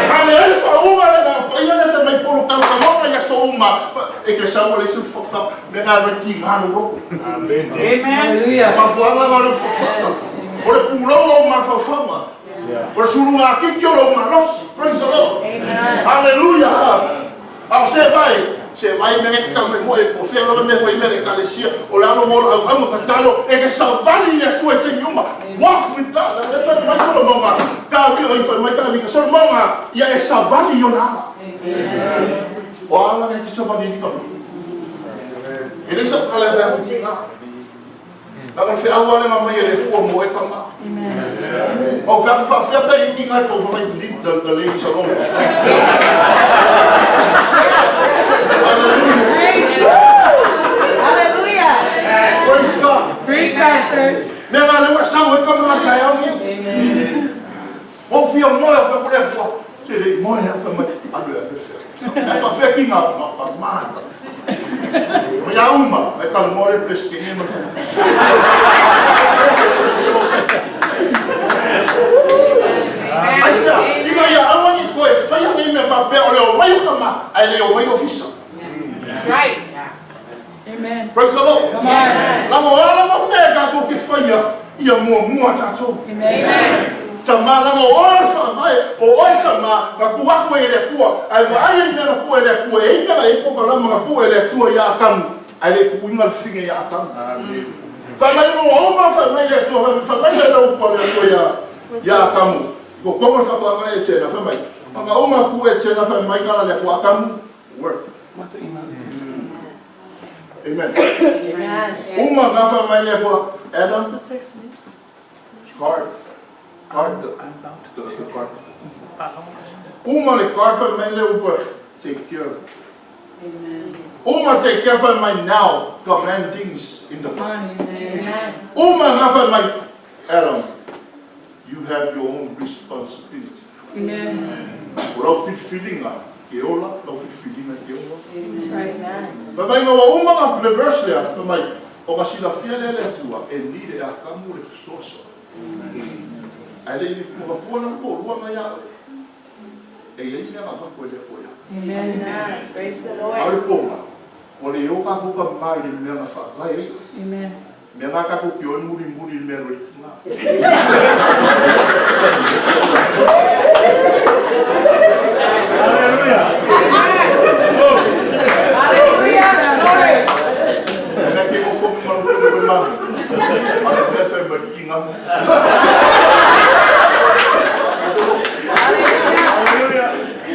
A leai le faauga a le Agaga Paia, le fai mai Paulo kalokaloga i aso uma, e te sau a leai se ufakafaka, mea na alu ai tiga lou loto. Hallelujah. Mafuaaga na o le ufakafaka, o le pulou o ou mafaufauga. O le suluga akiki o lou malosi. Praise the Lord. Hallelujah. A o se vai, se vai mea e tau mai moe, po o fea lava mea fai mea le ekalesia, o le alo mo le auauna tatalo, e te savali i le Atua i taimi uma. Walk with God. E fai mai Solomoga, ka oi fai mai Tavita, Solomoga, ia e savali i ona ala. O ala na e te savali i ka E le sa kala e fai aku ki ngā. Langa feau lava le aumai e le Atua mo oe tama. Ma ou fai atu, Faafefea pe i tiga ai tou fai mai leave the ladies alone. Hallelujah. Preach. Hallelujah. Praise God. Preach, Pastor. Mea nga lea ua sau ai tama i le taeao lenei. Ua ou fia moe, ou fai atu, Le Atua, te le i moe au, fai mai, alu e ave fea. Ae faafefea tiga, ma tama. Ma ia uma, e talanoa le Peresetene ma le Failautusi. Aisea? Ina ia aua ne i toe faia nei mea faapea o le omai o tama ae le omai ofisa. Praise the Lord. Lama o a lava mea tatou te faia, ia muamua tatou. Tama, lama o oe le faavae, o oe tama, na tuu atu ai e le Atua, ae vaai ai mea na tuu e le Atua, e i ai mea na i ai polokalama na tuu e le Atua ia Atamu, ae le i tuuina le fafine ia Atamu. Fai mai o uma, fai mai le Atua, fai mai le upu a le Atua ia ia Atamu, i totonu o le faatoaga lea e Etena, fai mai, Whakauma atu Etena, fai mai tala le Atua, Atamu, work. Amen. Uma gafa mai le Atua, Adam, guard, guard the guard. Uma le guard fai mai le upu, take care of it. Uma take care fai mai now, commandings in the book. Uma gafa mai, Adam, you have your own responsibility. O lau filifiliga e ola, lau filifiliga e te ola. Fai mai ina ua uma na le verse lea, fai mai, ona silafia lea e le Atua, e ni le Atamu le fesoasoani. Ae le i manatua lana toalua na ia oe. E i ai mea na avatu e le Atua ia oe. A o le pona, ua le o tatou tama i le mea na faavae ai oe. Mea na tatou te o e mulimuli i le mea e alu ai le tina. Mea ke nofo ma lau pele o mami. A le mea fai mai le tina.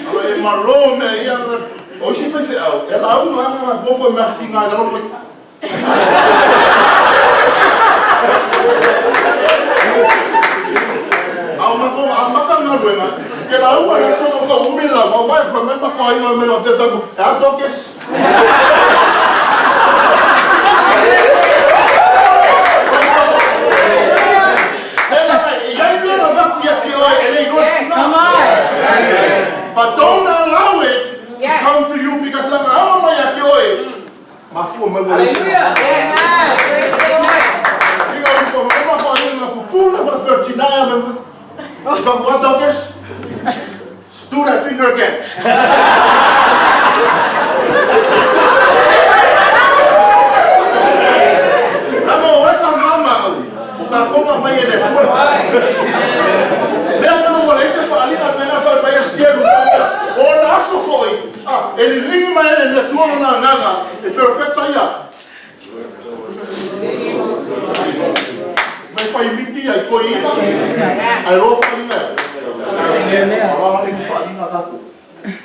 Ala e malo mea ia. O isi faifeau, e lauga lava na nofo e mea tina i lalo mai. A o matou amata le galuega, ke lauga le aso na tau umi le lauga, o vae fai mai matou aiga me le tatou, e a tokes. E i ai mea na avatu ia te oe e le iloa e tina. But don't allow it to come to you because lana ao mai ia te oe, mafua mai ua leai se Ina ua whakauma whainga pupuna whakapertinaia me mai. If I'm what doggies, do that finger again. Lama o eka mama au, o ka konga mai e le Atua. Mea na ua leai se faaaliga mea na fai mai e Skeru o ona aso foi, a, e liligi mai e le Atua lona agaga, e perfecta ia. Mai fai miti ai koe ina, ai loa faaaliga e. Alala nei faaaliga a tatou.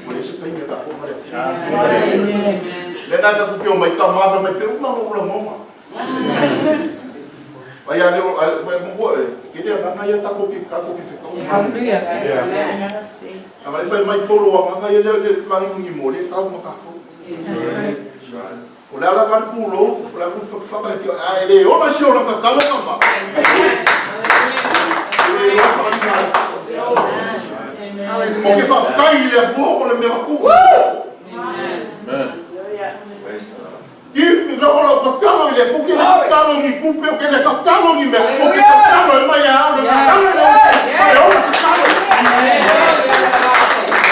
Ua leai se taimi a tatou ma le Atua. Lea na tatou te omai tama fai mai pe uma lou lagona. Mai a leo, mai mua e, ke lea agaga ia tatou te tatou te fetau. Aga le fai mai Paulo agaga ia lea le magigimu mo le tau ma tatou. O le ala ka le pulou, o le ala whakawhaka e te a e le ona si o laka talo ka ma. E le ola whakarina ai. O ke whawhitai i le Atua o le mea ku. Give me lau lau tatalo i le Atua, ke le tatalo ni tupe, o ke le tatalo ni mea, o ke tatalo e mai a au le tatalo e le ola tatalo.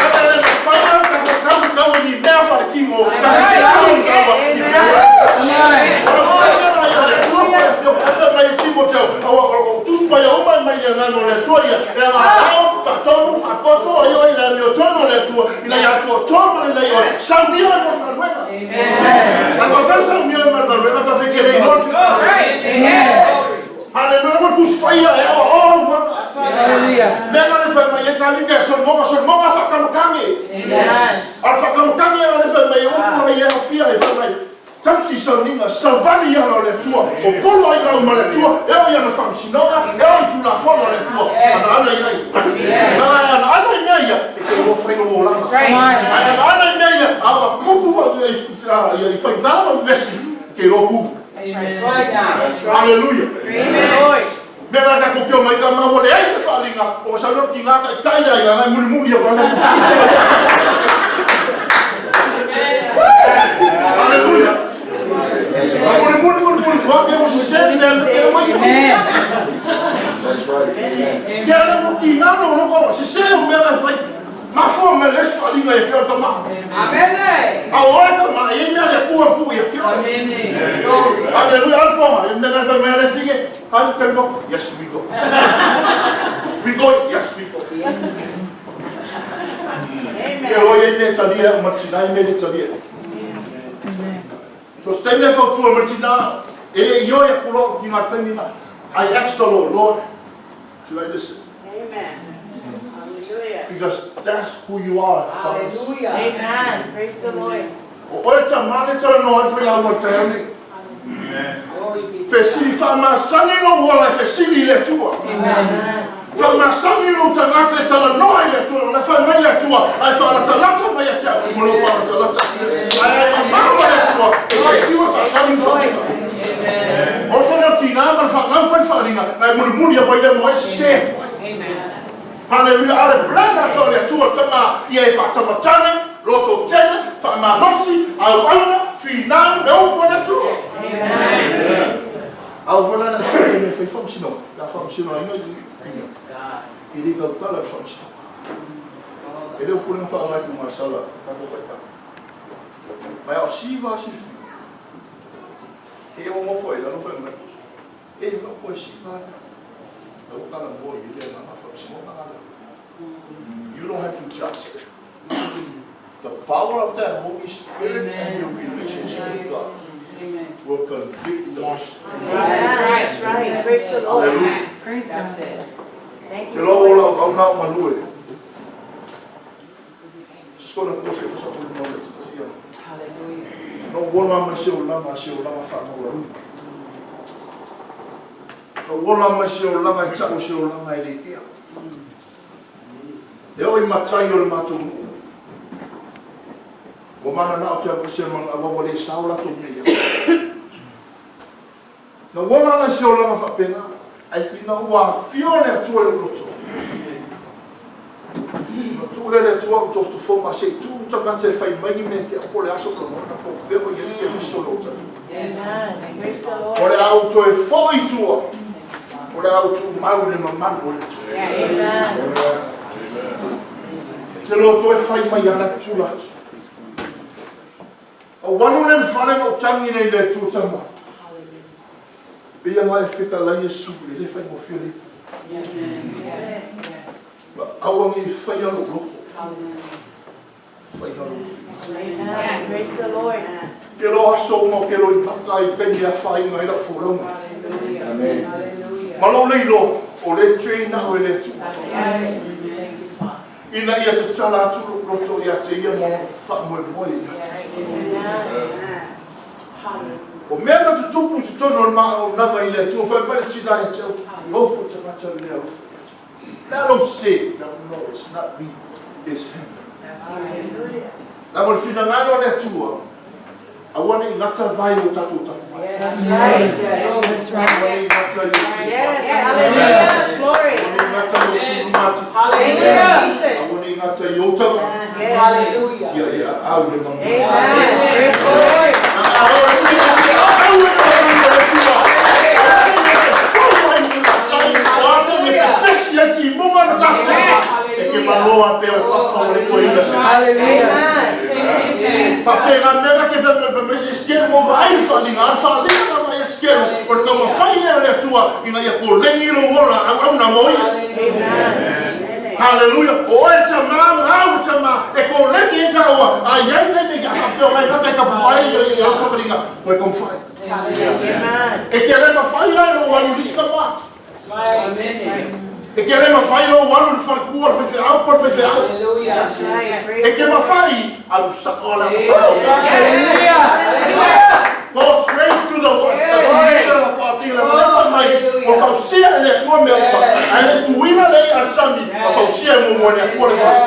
Ata le mawhai au ka te tau tau ni mea wharekino, ka te tau tau ni mea Haleluia, mo le Tusi Paia e aoaoa au uaga. Mea na le fai mai ai Tavita e Solomona, Solomona faakamakage. A le faakamakage na le fai mai ai upu na ia aofia e fai mai, tausi sau masaniga, savali i ala o le Atua, popolo ai lau ma le Atua, e oo i ana faamasinoga, e oo i Tulafono a le Atua, anaana i ai. Na anaana i mea ia, e te iloa fai lou olaga. Ae anaana i mea ia, a ua kupu i faigā ma vevesi, e te iloa ku. Hallelujah. Mea la tatou pio mai ka ma ua leai se faaaliga, o ua sau loa tiga taitai le aiga agai mulimuli au ana. Hallelujah. Mulimuli mulimuli koa ke ua sese le mea le ke mai. That's right. Amen. Ke ala ua tiga no no ko sese o mea la fai. Mafua mai le isi faaaliga ia te oe tama. A o oe tama, e i ai mea le Atua e tuu ia te oe. Hallelujah. Alu poga, e mea fai mai le fige. Alu can go. Yes, we go. We go. Yes, we go. Ke o ia i mea talia o matina i mea le talia. So se taimi e fautua matina, e le i oi aku loa ki ngā taimi ngā. I asked the Lord, Lord, should I listen? Amen. Hallelujah. Because that's who you are, Father. Hallelujah. Amen. Praise the Lord. O oe tamā le talanoa ai whailau o le taeao nei. Fesili faamasani lou ola e fesili i le Atua. Faamasani lou tagata e talanoa i le Atua, ona fai mai le Atua, ae faalatalata mai ia te au ma lou faalatalata. Ae ai mamao ma le Atua, e te fiu e faatali ma faaliga. Oso lea o tiga ma le faagau fai faaliga, na e mulimuli a mai le moe sese. Hallelujah, a le plan atoa le Atua tama ia e faatamatane, loto tele, faamalosi, auauna, finau, le upu a le Atua. Au foi la na se taimi e fai faamasinoga, pe a faamasinoina i i le tautala le faamasinoga. E le o pulega faaaoga e tuugasala tatou taitai. Mai a o siva sifi. Ke ia nofo ai lalo fai mai. E ma ko siva. Na o kala mo i le nganga faamasinoga ngala. You don't have to judge. The power of the Holy Spirit and your relationship with God will convict the person. That's right. Praise the Lord. Hallelujah. Praise God. Thank Te you. loa Lord. ola o kau nao malue. Siskona ko se fasa ko mo le tsia. No wola ma se o langa se o langa fa mo ru. No wola ma se o langa tsa o se o langa e le kia. E o i matai o le matou nuu. Ua mana na o te awa se mana awa ua le sao latou mea ia. Na wola la se o langa faapena, ai ina ua afio le Atua i lou loto. Na tuu lea le Atua au tofotofoga se i tuu tagata e fai mai ni mea te au po o le aso lagona po o fea o i ai le keriso o lou talii. Amen. Praise the O Lord. le a ou toe foi i tua, o le a ou tumau i le mamalu o le Atua. Amen. Te loto e fai mai ana pula atu. Ou alu lea i le fale na ou tagi nei i le Atua tama. Pei anga e fetalai Iesu e le faigofie le ipu. Ma aua nei faia lou loto, faia lou fili. Amen. Praise the Lord. Ke lo aso uma o ke lo i mata ai taimi e afaina ai lau folauga. Amen. Ma lou le iloa, o le train au e le Atua. Ina ia tatala atu lou loto ia te ia ma lona faamoemoe ia te ia. O mea na tutupu i totonu o le ma auaunaga i le Atua, fai mai le tina ia te au, Alofa le tagata lenei, alofa ia te au. Le a lou sese? No, no, it's not me, it's him. Leaga o le finagalo a le Atua, aua ne i gata vai o tatou tapuai. Aua ne i gata i o Yes. Hallelujah. Glory. Aua ne i gata i o sulumati. Thank you, Jesus. Aua ne i gata i ou tauga. Yes. Ia e aau le manu. Amen. Praise the Lord. Amen. Amen. Haleluia! O oe le tamā ma au le tamā, e koleni ai kāua, a i ai nei ia faapea o ngai gata i ka pufai i au savaliga, koe komufai. Amen. E ke le mawhai la e lou alu i lisi tamā. E ke le mawhai lou alu i le falekua, le faifeau po o le faifeau. That's right. E Praise ke mawhai, alu sa'o le Hallelujah. Go mai, ua fausia e le Atua mea uma, ae le tuuina le i'a a le sami, na fausia muamua e le Atua le vai.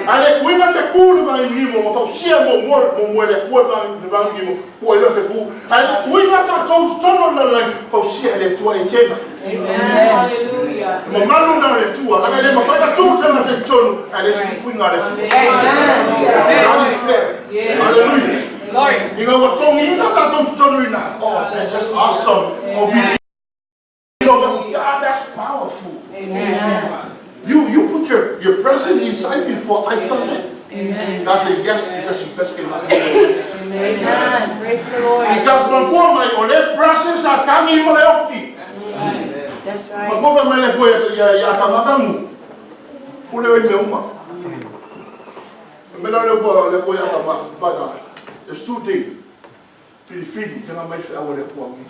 Ae le tuuina feku i le vagigimo, na fausia muamua muamua e le Atua le vagigimo, tuu ai loa feku. Ae le tuuina tatou i totonu o le lalolagi, fausia e le Atua Etena. Le mamalu lena o le Atua, leaga e le mafai ona tu le tagata i totonu ae leai se puipuiga a le Atua. God is fair. Hallelujah. Ina ua togiina tatou i totonu i ina, oh man, that's awesome. Oh, we God, that's powerful. You put your presence inside before I come in. God said yes because you best cannot handle it. Amen. Praise the Lord. Because makua mai o le presence a tangi ma le oki. That's right. Makua fai mai le koe ia ia kamakamu. Pule oi me uma. Me la le koe le koe ia kama bana. It's too deep. Fili fili tanga mai fe awa le koe ngi.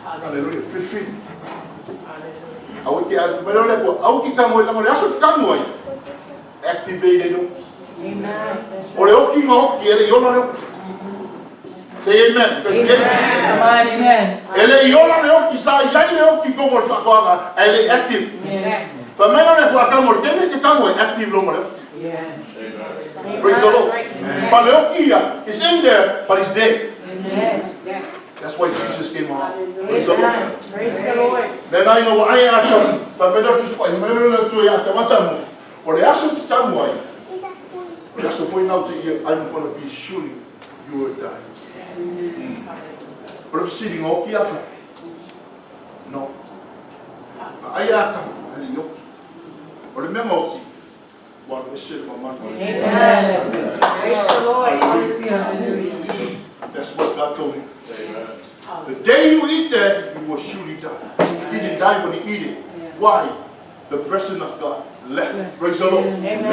Hallelujah. Fili fili. Au ki ai me le koe au ki kango i le aso kango ai. Activated. Amen. That's O le oki nga oki ele i ona le oki. Say amen. Come on, amen. Ele i ola le oki sa iai le oki kongo le whakoanga, a ele active. Yes. Fa mai le kua kango le tene ke kango e active longo le oki. Praise the Lord. But le oki ia is in there, but it's dead. Yes. Yes. That's why Jesus came on. Praise the Lord. Amen. Praise the Lord. Lena inga wa ai ata, fa mai le tusi pa, mai le tu ia ta matamu. O le aso te tamu ai. O le aso foi nau te ia, I'm gonna be surely you will die. O le fesili nga oki ata. No. Ai ata, ale i oki. O le mea nga oki, ua alu ese le mamalu o le Atua. Amen. Praise the Lord. Hallelujah. That's what God told him. The day you eat that, you will surely die. He didn't die when he ate it. Why? The presence of God left. Praise the Lord. Amen.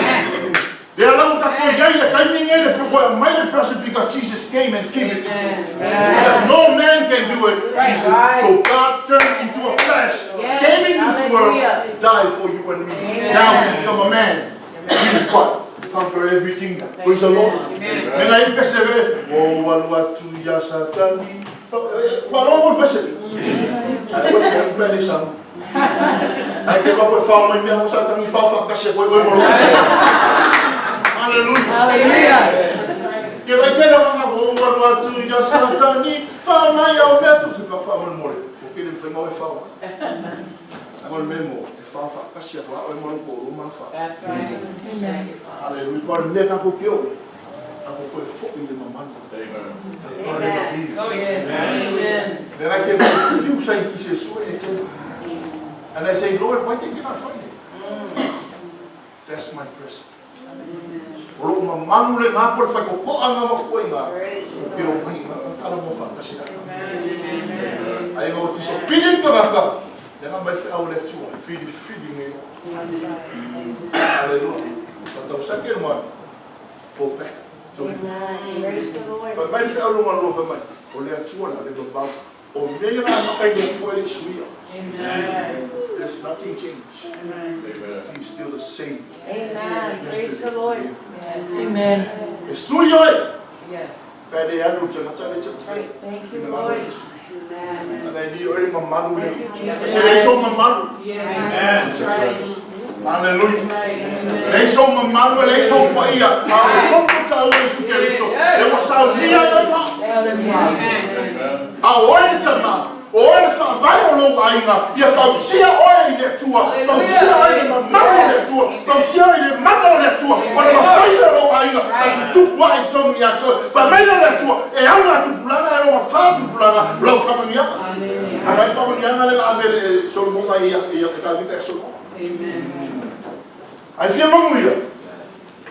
Le alau ka ko iai le taimi ngai le pro mai le presence because Jesus came and gave it to him. Because no man can do it. Jesus. So God turned into a flesh, Yes. came in this world, Hallelujah. died for you and me. Now he become a man. He what? Conquer everything. Praise the Lord. Mena i persevere. Oh, alu atu ia satani. Walo mo persevere. Ai ko te mele sa. Ai ke ko fa mai mea o satani fa fa kasi ko ko mo. Hallelujah. Hallelujah. Ke vai ke la nga o alu atu ia satani fa mai au mea tu fa fa mo mo. O ke le fa mo fa. Ai mo memo e fa fa kasi ko o mo ko ro ma fa. That's right. Hallelujah. Pa le ka ko ke o. A ko ko fo i le mamanu. Amen. Amen. Then I gave a few saying, and I say, Lord, why did you not find it? That's my presence. O lo mamalu le ngā kore whai ko koa ngā makoa i ngā. O ke o mai ngā tala mo whakasi raka. Ai ngā o tiso pili ka ngaka. Le ngā mai whea o le atua, whiri whiri ngai o. Hallelujah. But the second one, go back to him. Amen. Praise the Lord. Whai mai whea o lunga lua whai mai. O le atua la le vavau. O mea ia ngā makai le kua le suia. There's nothing changed. He's still the same. Amen. Praise the Lord. Amen. E sui oi. Yes. Kai le anu te ngata le te. Right. Thank you, Lord. Amen. Ana ni oi mamalu le. Thank you, Jesus. Se le so mamalu. That's right. Hallelujah. Le so mamalu le so paia. A o tofu ta o Yesu Keriso. Le wa saunia i ma. A o le tama. O le whaavai o lou aiga, ia fausia oe i le Atua, fausia oe i le mamalu o le Atua, fausia oe i le mana o le Atua, o le mafai le lou aiga, na tutupu ae i tonu ia te oe. Fai mai le Atua, e au ngā tupulaga, e loa whā tupulaga, lau whamaniaga. A ngai whamaniaga le nga ave le Solomonga ia, ia te Davida e Solomon. Ai fia mangu ia,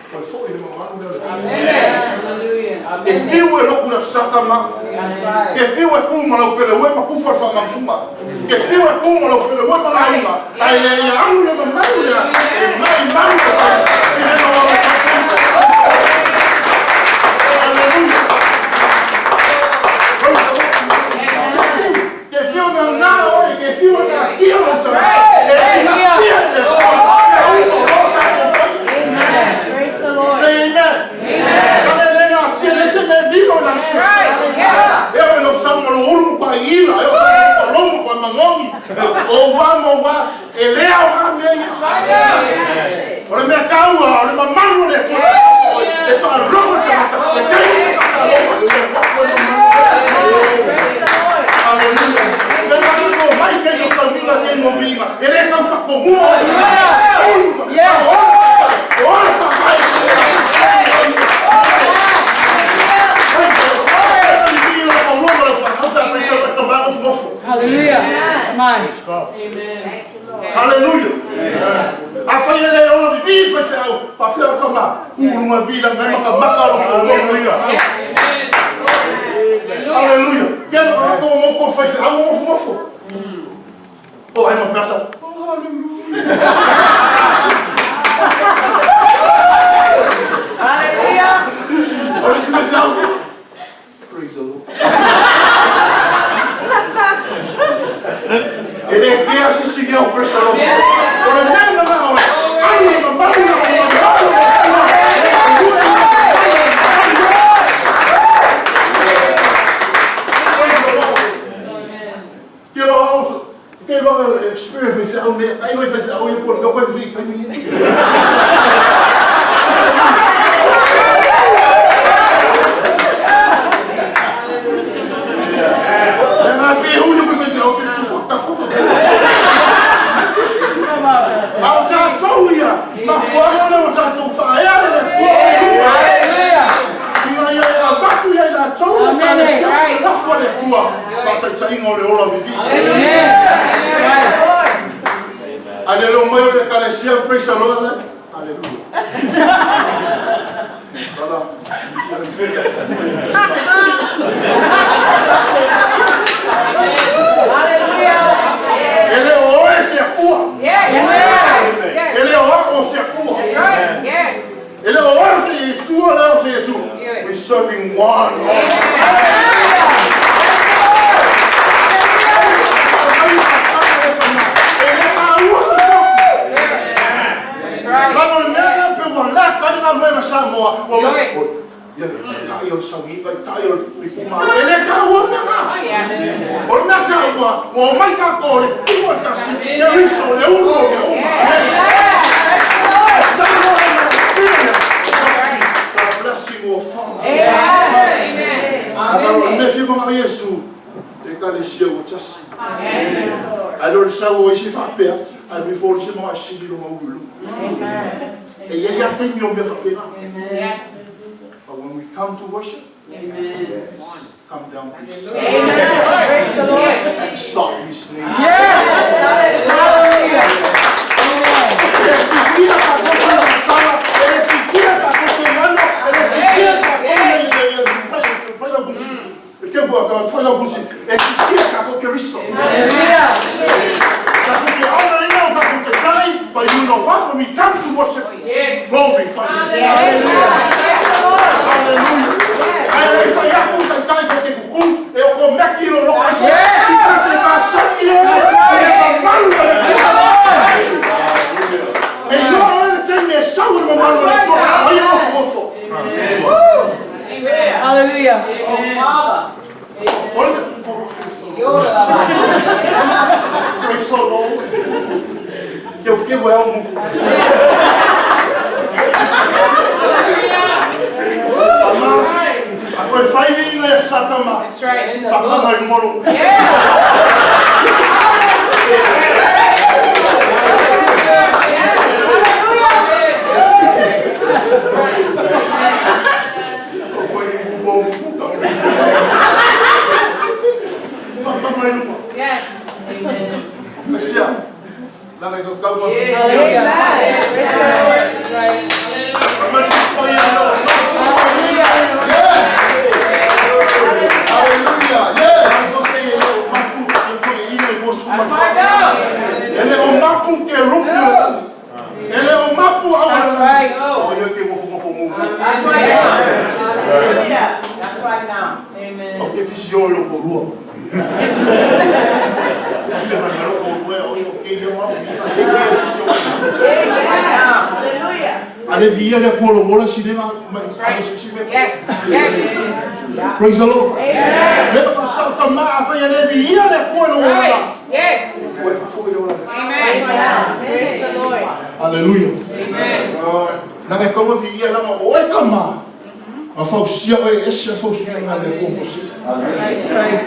o le fo i le mamalu le o le Atua. E fiu e loku na saka ma. Ke fiu e ku ma lau pele ue ma kufa le whamanguma. Ke fiu e ku ma lau pele ue ma lainga. Ai e ia alu le mamalu lea. E mai malu le tau. Si le no wala Hallelujah. Praise the Lord. Ke fiu na ngā oe, ke fiu na kia lau sa. E si na fia le tua. E au o lo tātou whai. Amen. Praise the Lord. Say amen. Amen. Le ngā tia le se me lilo na se. E o lo sa mo lo ulu pa ila. E o sa le Atua e whaalogo tagata, le taimi e whakalogo, e wako e Hallelujah. Le manu ko mai kei no sauiga kei no viiga. E le kau whakomua. Yes. O le whakai. Hallelujah. Come on. Hallelujah. A whai ele ola vivi whai whai au, wha whia o kama, kūrunga vila ngai maka maka o ko Hallelujah. Kia no ko mo ko whai whai au ngofo ngofo. O ai ma pasa. Oh hallelujah. Hallelujah. O le sime whai au. Praise the Lord. E le kea sisi au praise the Lord. O le mea na o le ai ma malu na o ma malu. Praise the Lord. Ke lo au ke lo experience whai au ne ai whai whai au i po no koe whai kai ni. Le ngā pe hu yo whai whai au ke ku whaka whaka. Au tātou ia, ma fuaga le o tātou whaea le le tua o lua. Hallelujah. Inga ia e avatu ia i la tau le kare sia le lafua le tua. Whataitainga o le ola vivi. Amen. A le lo mai o le kalesia, praise the Lord. Hallelujah. Brother. Hallelujah. E le o oe se akua. Yes. Yes. E le o ako se akua. That's right. Yes. E le o oe se Yeshua le o se Yeshua. We're serving one Lord. That's right. Lano le mea lea pe ua la kari ngā moe na Samoa. Ua mai, ia, ka i o sangi, ka i o liku malo. E le ka ua mea ngā. Oh, yeah. O le mea ka ua, ua mai ka ko le tua tasi, le riso, le ulo, le uma. Samoa e na experience. The blessing will follow. Amen. Ana o le mea whia mga Yesu, e ka le sia ua tasi. Ai lo le sau o isi whapea, ai mi fōri se mga sili lo maulu. E ia ia taimi o mea whapea. Yeah. But when we come to worship, come down, please. Amen. Praise the Lord. Exalt his name. Yes. Hallelujah. E sikia ka kote na sala, e sikia ka kote mano, e sikia ka kote whai la busi. E ke bua ka whai la busi. E sikia ka kote riso. Hallelujah. Ka kote auna ina o ka kote tai, but you know what? When we come to worship, glorify him. Hallelujah. Ai ai whai aku tai tai ko te kuku, e o ko meki lo lo asa. Yes. I ka se ka sangi e, e ma malu le tua. E noa o le tene e sau e ma malu le tua. Ai o fofo. Hallelujah. Oh, Father. O le You're the Praise the Lord. Ke ke wa o mu. Ama, a koe whai inga e sakama. That's right. Sakama i molo. Yeah. O koe i ubo mukuka. Sakama i luma. Yes. Mesia. Langa i ka kau ma. Hallelujah. Praise the Lord. That's right. Ama ni ko ia lo. Yes. Hallelujah. Yes. Ele o mapu ke rupu le lani. Ele o mapu au le That's lani. right. O ia ke ngofu ngofu mu. That's right now. That's right now. Amen. O ke fisio lo ko lua. Te mana lo ko lua o ia ke ia mau. E ke fisio. Ale via le ko lo mola sinema ma Right. Yes. Yes. Yes. Praise the Lord. Le pa sa ta ma a fa le via le ko lo mola. Right. Yes. Ko e fa fo le ola. Amen. Praise the Lord. Hallelujah. Amen. Alright. Langa e kaua viia langa o oe tama. Na fausia oe e ese a fausia nga le Atua fausia. That's right.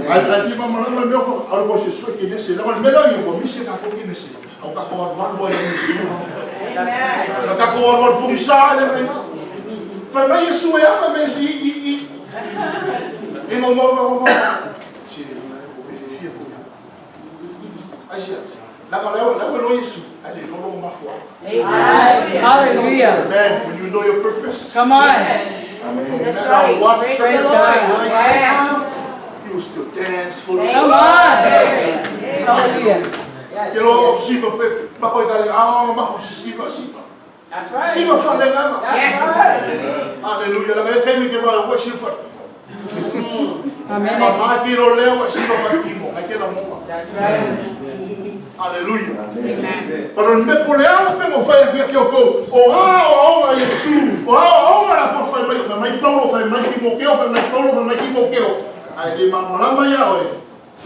Ai ai fi mama langa mea fa alu ko se sue ke nese. Langa le mea ia ko misi ka ko ke nese. Au ka ko alu alu ai nese. Amen. Na ka ko alu alu pungisa le ngai. Fai mai Yesu e afa me i i i. E mo mo mo mo. Si o me fi fi fo ya. Ai sia. Langa le langa lo Yesu. Ai le lolo mafua. Hallelujah. Man, when you know your purpose, Come on. no That's matter right. what Praise Praise the God. Lord. Yes. you still dance for the Come on. Hallelujah. You know, siva pe pa ko ikale ah ma ko siva siva. That's right. Siva fa le nganga. That's right. Hallelujah. La ke mi ke va wa siva. Amen. Ma ma ki ro le wa siva fa ki mo. Ai ke la mo. That's right. Hallelujah. Amen. Pero me pole ala pe mo fa ya ki o ko. O a o o a Yesu. O a o a la po fa mai fa mai Paulo fa mai ki mo ke o fa mai Paulo fa mai ki mo ke o. Ai le ma ma ya o.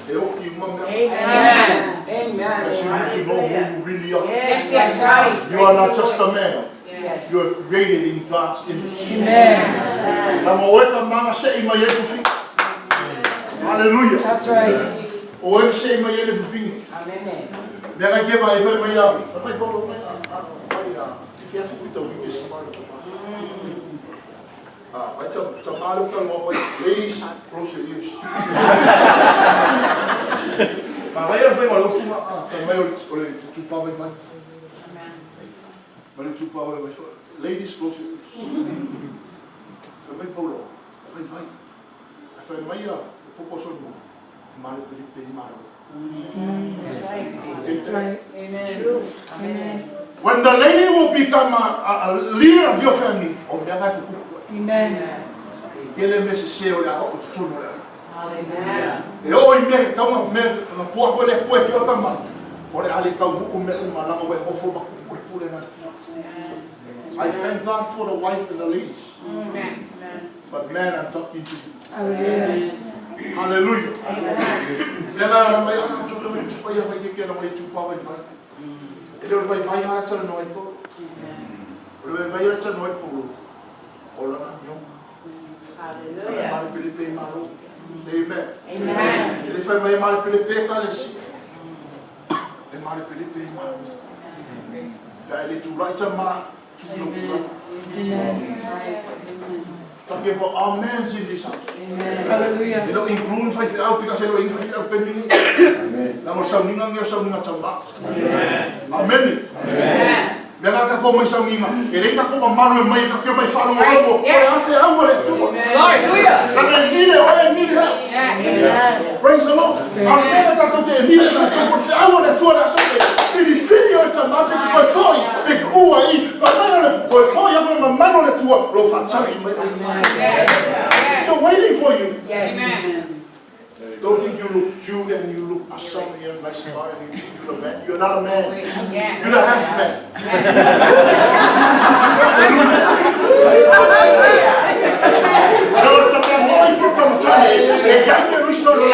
E o ki mo me. Amen. Amen. Yes, you need to know who you really are. Yes, that's right. You are not just a man. Yes. You are created in God's image. Amen. Lama oe ka manga se i mai e fufinga. Hallelujah. That's right. O e se i mai e le fufinga. Amen. Mea kai kewa e whai mai a. Whai paulo mai a. Mai a. Ke afu i tau i se mai ka pa. Ah, vai ta ta malu ka lo pai. Ladies, close your ears. Ma vai a whai malo kuma a whai mai o le tupa vai vai. Mai le tupa vai vai. Ladies, close your ears. Whai mai paulo. Whai vai. Whai mai a popo son mo. Male pili pili malo. That's right. Amen. Amen. When the lady will become a leader of your family, o mea ngai kuku. Amen. Ke le me se se o le a o tutunu le ai. Amen. E o i mea kauma me na pua koe le koe ki o tama. O le ale kau muku me uma langa we ofo ma kuku le pule na. I thank God for the wife and the ladies. Amen. But man, I'm talking to you. Hallelujah. Hallelujah. Mea ngai na mai, ah, tu tu tu pa ia whai ke kia na mai tūpa vai vai. E le o le vai vai ala tala noa i polo. O le vai vai ala tala noa i polo. O lana mionga. Hallelujah. Male pele pe malo. Amen. Amen. E le fai mai male pele pe ka le si. E male pele pe malo. La e le tu lai ta ma tu no tu la. Talking about our men's in this house. Hallelujah. E lo include fai fe au because e lo in fai fe au pe mini. Amen. La mo sauninga ngi o sauninga tau ma. Amen. Amen. Me la ka ko mai sauninga. E le ka ko ma malu e mai ka ke mai whalo o lomo. O le afe au le tua. Hallelujah. La le nile o e nile. Yes. Praise the Lord. Amen. Tātou te nile na tō por whiau le tua le aso te. Whiri whiri o te mate ki koe whoi. Te kua i. Whanau le koe whoi a koe mamano le tua. Lo whatari mai. Still waiting for you. Yes. Amen. Don't think you look cute and you look awesome and you're a nice guy and you think you're the man. You're not a man. Yes. You're the half man. No, it's a moi por tamatane. E iai te ruso no.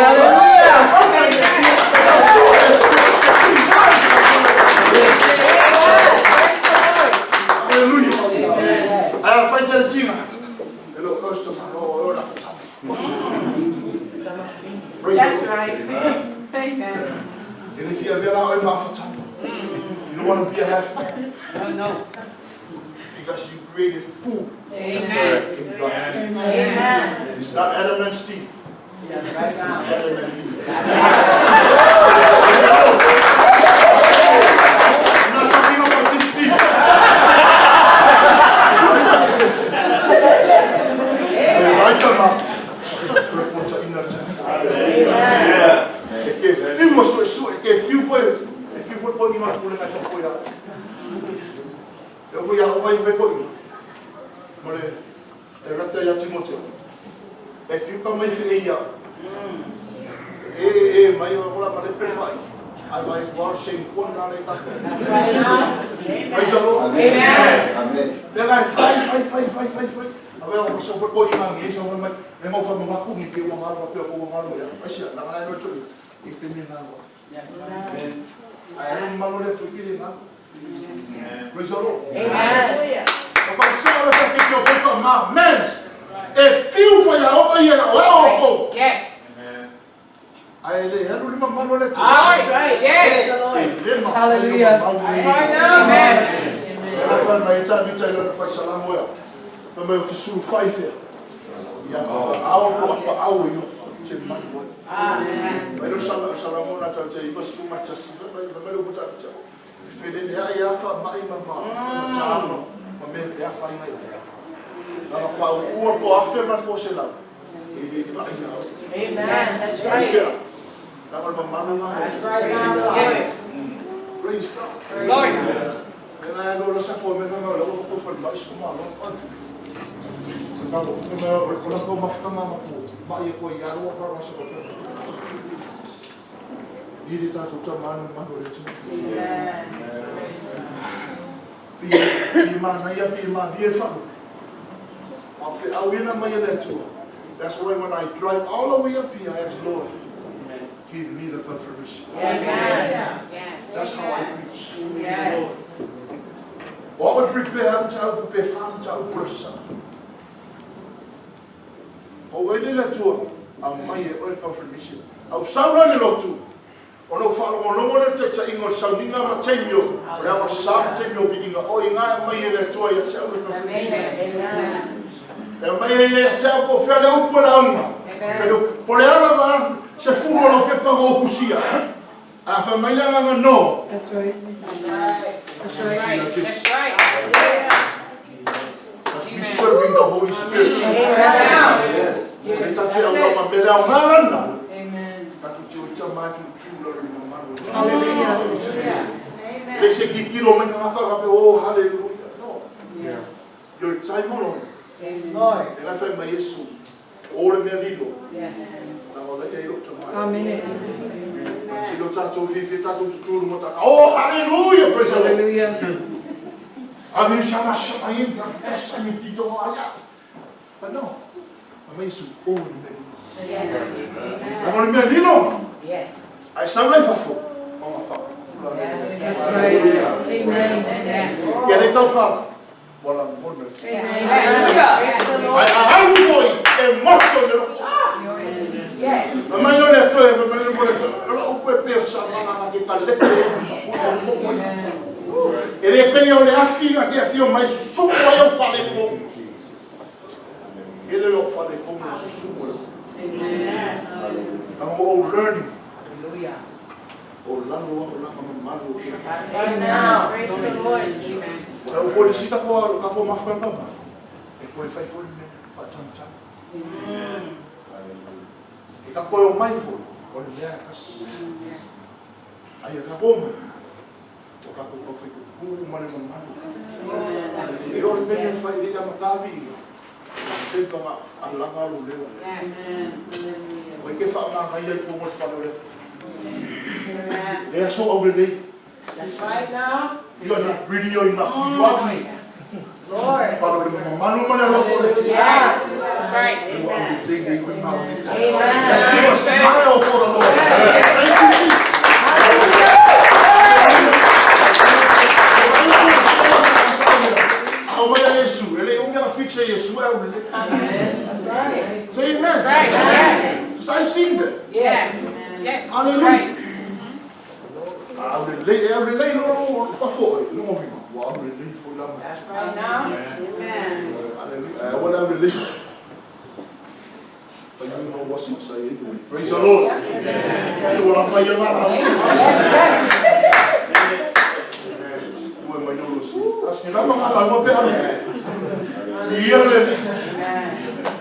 Hallelujah. Ai whai te le tinga. E lo osto ma lo o la whatame. Praise the That's Lord. right. Amen. E le fia vela oe ma whatame. You don't want to be a half man No, no. because you created food Amen. in God's name. Amen. It's not Adam and Steve. That's right It's now. Adam and Eve. I'm not talking about this Steve. Ai tama. Toe fota ina te. E ke whiu o sue sue, e ke whiu foe, e whiu foe po inga pule ngai whakoi a. E o ia o mai whai po inga. Mo le, e rata ia Timoteo. E whiu ka mai whie ia. E, e, e, mai o kola ma le pewhai. Ai vai war sing kon na le ka. That's right now. Praise the Lord. Amen. Amen. Le ngai whai, whai, whai, whai, whai, whai. A wea o sa whai po inga ngi, sa whai mai, le ngau whai mga kungi ke ua ngalo, pea ko ua ngalo ia. Ai sia, nanga nai no tui, i te mi ngalo. That's right. Ai anu malo le tui kiri ngalo. Praise the Lord. Hallelujah. O paisea o le whakeke o pepa ma mens. E fiu whai a oa ia o ao o kou. Yes. Ai le helu lima manu le tu. That's right. Yes. Praise the Lord. E le ma whai o Hallelujah. mau That's nei. right now. Amen. E la whai mai e tā vita i lana whai salamu ea. Whai mai o te suru whai whea. Ia pa ao ko apa ao i o te manu ai. Mai lo salamu na tau te iwa su ma tasi. Mai mai lo puta te. Whenene hea ia wha mai ma ma. Ma tāma. Ma me hea whai mai. Nana kwa ua ko afe man ko se lau. E le pa ia au. Amen. That's Ai right. sea. Nana ma manu ngā. That's right now. Yes. Praise God. Lord. E na lo sa ko me ma lo ko ko fa mai so ma lo ko. Na lo ko me ko la ko ma fa ma ko. Ma ia ko ia ro pa ro sa ko fa. I le tātou ta manu manu le tu. Pi pi mana ia pi mana ia fa. Ma fe au ina mai le tu. That's why when I drive all the way up here, I ask Lord, give me the confirmation. Yes. Yes. That's how I preach. Yes. O I prepare am tau prepare fam tau purasa. O wai le tua, a mai e oe confirmation. Au sauna le lotu. O no whaalongo longo le te ta ingo sauninga ma teimio. O le awa sa ma teimio vi inga. O inga e mai e le tua ia te au le confirmation. Amen. E mai e ia te au ko whea le upu la unga. Amen. Po le ala wa se furu o lo pepa o kusia. A wha mai le nganga no. That's right. That's right. That's right. Right. That's right. That's me serving the Holy Spirit. Amen. E tatu au ma mele au ngā Amen. Tatu te o ta mai tu tu la ri manu. Hallelujah. Amen. Le se ki kilo mai ngā ka pe oh hallelujah. No. Yeah. Your time alone. Yes, Lord. E la whai mai Yesu. O le mea lilo. Yes. Na o le e ro ta mai. Amen. Te lo tātou whiwhi tātou te tūru mo taka. Oh hallelujah. Praise the Lord. Hallelujah. Ave sama sama i ka tasa mi ti do aia. But no. Mai Yesu o le mea lilo. Yes. Na o le mea lilo. Yes. Ai sa mai fafo. O ngā wha. Yes. That's right. Amen. Amen. Ia le tau kala. Wala ngona. Hallelujah. Praise the Lord. Ai a au foi e moto le loto. Yes. Mai no le atoe, mai no le atoe. Lo upe pe sa mana ma ke ka le pe. E le pe o le afi na ke afi o mai susu ai o fale ko. E le o fale ko mo susu mo. Amen. Ang o learning Hallelujah. o lalo o la ma malu. That's right now. Praise the Lord. Amen. O fo le sita ko ka ko mafka ka ba. E ko e fai fo le fa tam tam. E ka ko o mai fo o le mea kas. Ai ka ko mai. O ka ko ko fai ko ku ma le malu. E o le mea fai i ka makavi. Te whanga a langa lo leo. Amen. O ke wha ngā ngai ai ko mo le whale leo. Amen. E aso au le lei. That's right now. You are not pretty or not. You are me. Lord. Paro le manu mana lo fo le te. Yes. That's right. You are the day they will not be. Amen. Let's give a smile for the Lord. Thank you, Jesus. Au mai a Yesu, ele unga na fixe Yesu e au le. That's right. Say amen. Right. Yes. Because I've seen that. Yes. Yes. Hallelujah. Right. Au le lei, au le lei lo lo fa fo e. Lo mo wa au le lei fo la. That's right now. Amen. Hallelujah. Wala au le lei. But you know what's inside anyway. Praise the Lord. Amen. Wala fa ia ngā. Ua mai no lo si. As ni lama ngā laua pe aru. Ia le.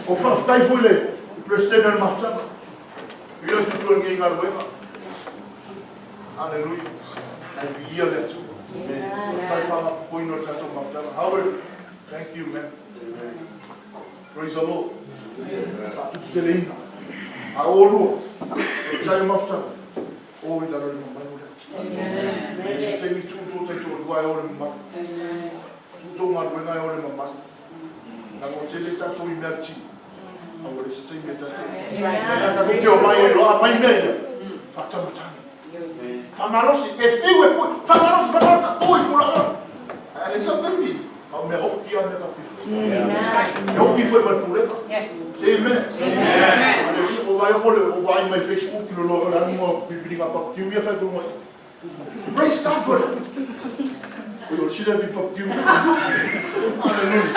O fa fkai fo le. President el maftana. Ia su tu ngi ngā luema. Hallelujah. Ai vi ia le atu. Tai fa ma poino tato maftana. Howard, thank you man. Praise the Lord. Atu te le ina. A o lua. E tai maftana. O i lalo le mamanu le. Se te mi tūtō te tō rua e ore mamanu. Tūtō ngā ruenga e ore mamanu. Nā ngō te le tātou i mea ti. A ore se te mea tātou. Nā ka kuke o mai e loa mai mea ia. Whātamatani. Whamalosi, e whiu e pui. Whamalosi, whamalosi, toi. tulaga. Ae a leai sau taimi, a o mea oki lava mea tatou te faia. E oki foi ma le pulega. Say amen. Aleluia. Ua vaai atu le, ua vaai mai Facebook i lalo o le alu ma filifiliga a Papa Kiwi ia fai tonu ai. Praise God for that. Oi, o le sila fi Papa Kiwi. Hallelujah.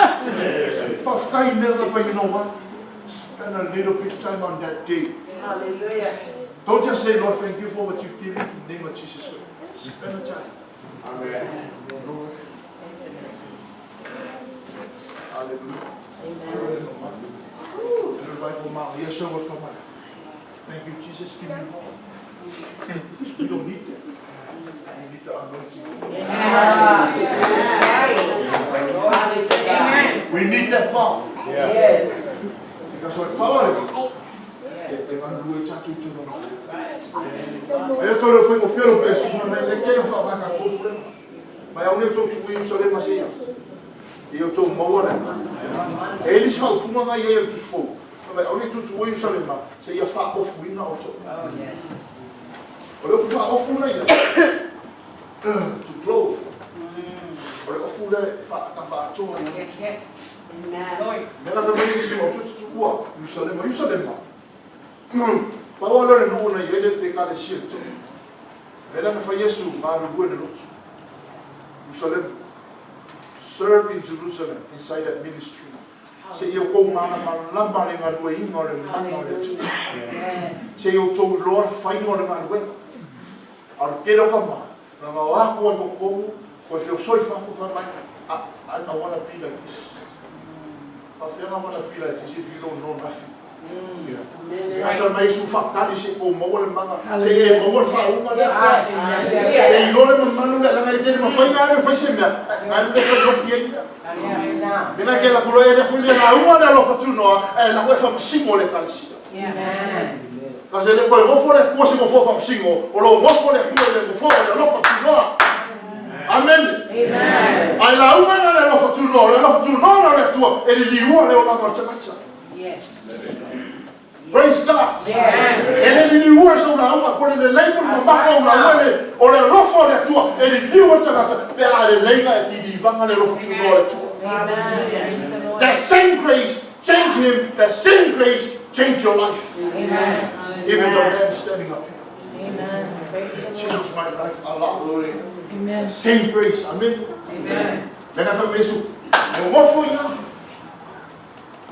Faafetai mea na but you know what? Spend a little bit time on that day. Hallelujah. Don't just say, Lord, thank you for what you've given in the name of Jesus Christ. Spend a time. Amen. Lord. Hallelujah. Amen. Thank you, Jesus. Give me more. You don't need that. You need the anointing. Amen. We need that power. Yes. Because what power e galulue tatou i totonu o. E fai o fai o felo pe sina mai le kele fa ka ka problema. Mai au ne tou tu Ierusalema se ia. Ia o tou maua le. E le sa upunga ngai ia o tusi fou. Mai au ne tou tu Ierusalema se ia fa ofuina o tou. O le upu fa ofu na ia. To clothe. O le ofu le fa ka fa atoa ia. Yes, yes. Amen. Lord. Mea ka mai isi o tu tu ua Ierusalema, Ierusalema. Pau lea o le nuu na i ai le Ekalesia i totonu. Lea la na fai Iesu galulue i le lotu. Ierusalema. Serve in Jerusalem inside that ministry. Seia outou malamalama le galueina o le mana o le Atua. Seia outou iloa le faiga o le galuega. A o le tele o tama, na ona o atu ai totonu, toe feosoi fafo fai mai, I, I wanna be like this. Faafefea na wanna be like this if you don't know nothing? Ae fai mai Iesu, Faatali se i kou maua le mana, se i e maua le faauuga lea. Se i iloa le mamalu lea, leaga e tele mafai na alu e fai se mea, na alu lea fai loki ai mea. Mena ke laku loa e le aku le lauga le alofa tunoa, ae laku e faamasino le ekalesia. Kasi e le toe nofo le Atua se nofoa faamasino, o lo o nofo le Atua i le nofoa o le alofa tunoa. Amene. Ae lauga na le alofa tunoa, o le alofa tunoa na o le Atua e liliua le olaga o le tagata. Praise God. E le liliua e sou lauga, po o le lelei po o le mamafa o lauga, e le, o le alofa o le Atua e liliu ai le tagata pe a lelei na e tilivaga le alofa tunoa o le Atua. That same grace change him, that same grace change your life. Even the man standing up here. Change my life a lot. Amen. Same grace. Amen. Amen. Lena fai mai Iesu, nonofo i ina.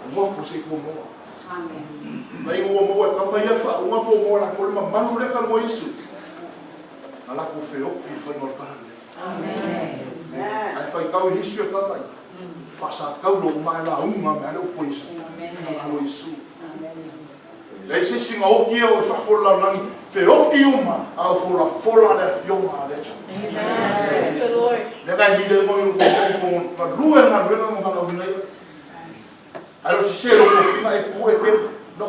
Nonofo se i kou maua. Mai ua maua e tama ia faauga po o maua latou le mamalu lea talu ai Iesu. Na latou feoki i le faiga o le tala lelei. Ae faitau i history o tama ia, faasatau lou uma ae lauga mai lava le upu a Iesu. Finagalo Iesu. Leai se isi na oti e oo i fafo o le lalolagi, feoti uma a o folafola le Afioga a le Atua. Lea na e lile ai moi o ko galue le galuega na valaauina ai oe. Ae o le sese o lou tofiga e tu e te no.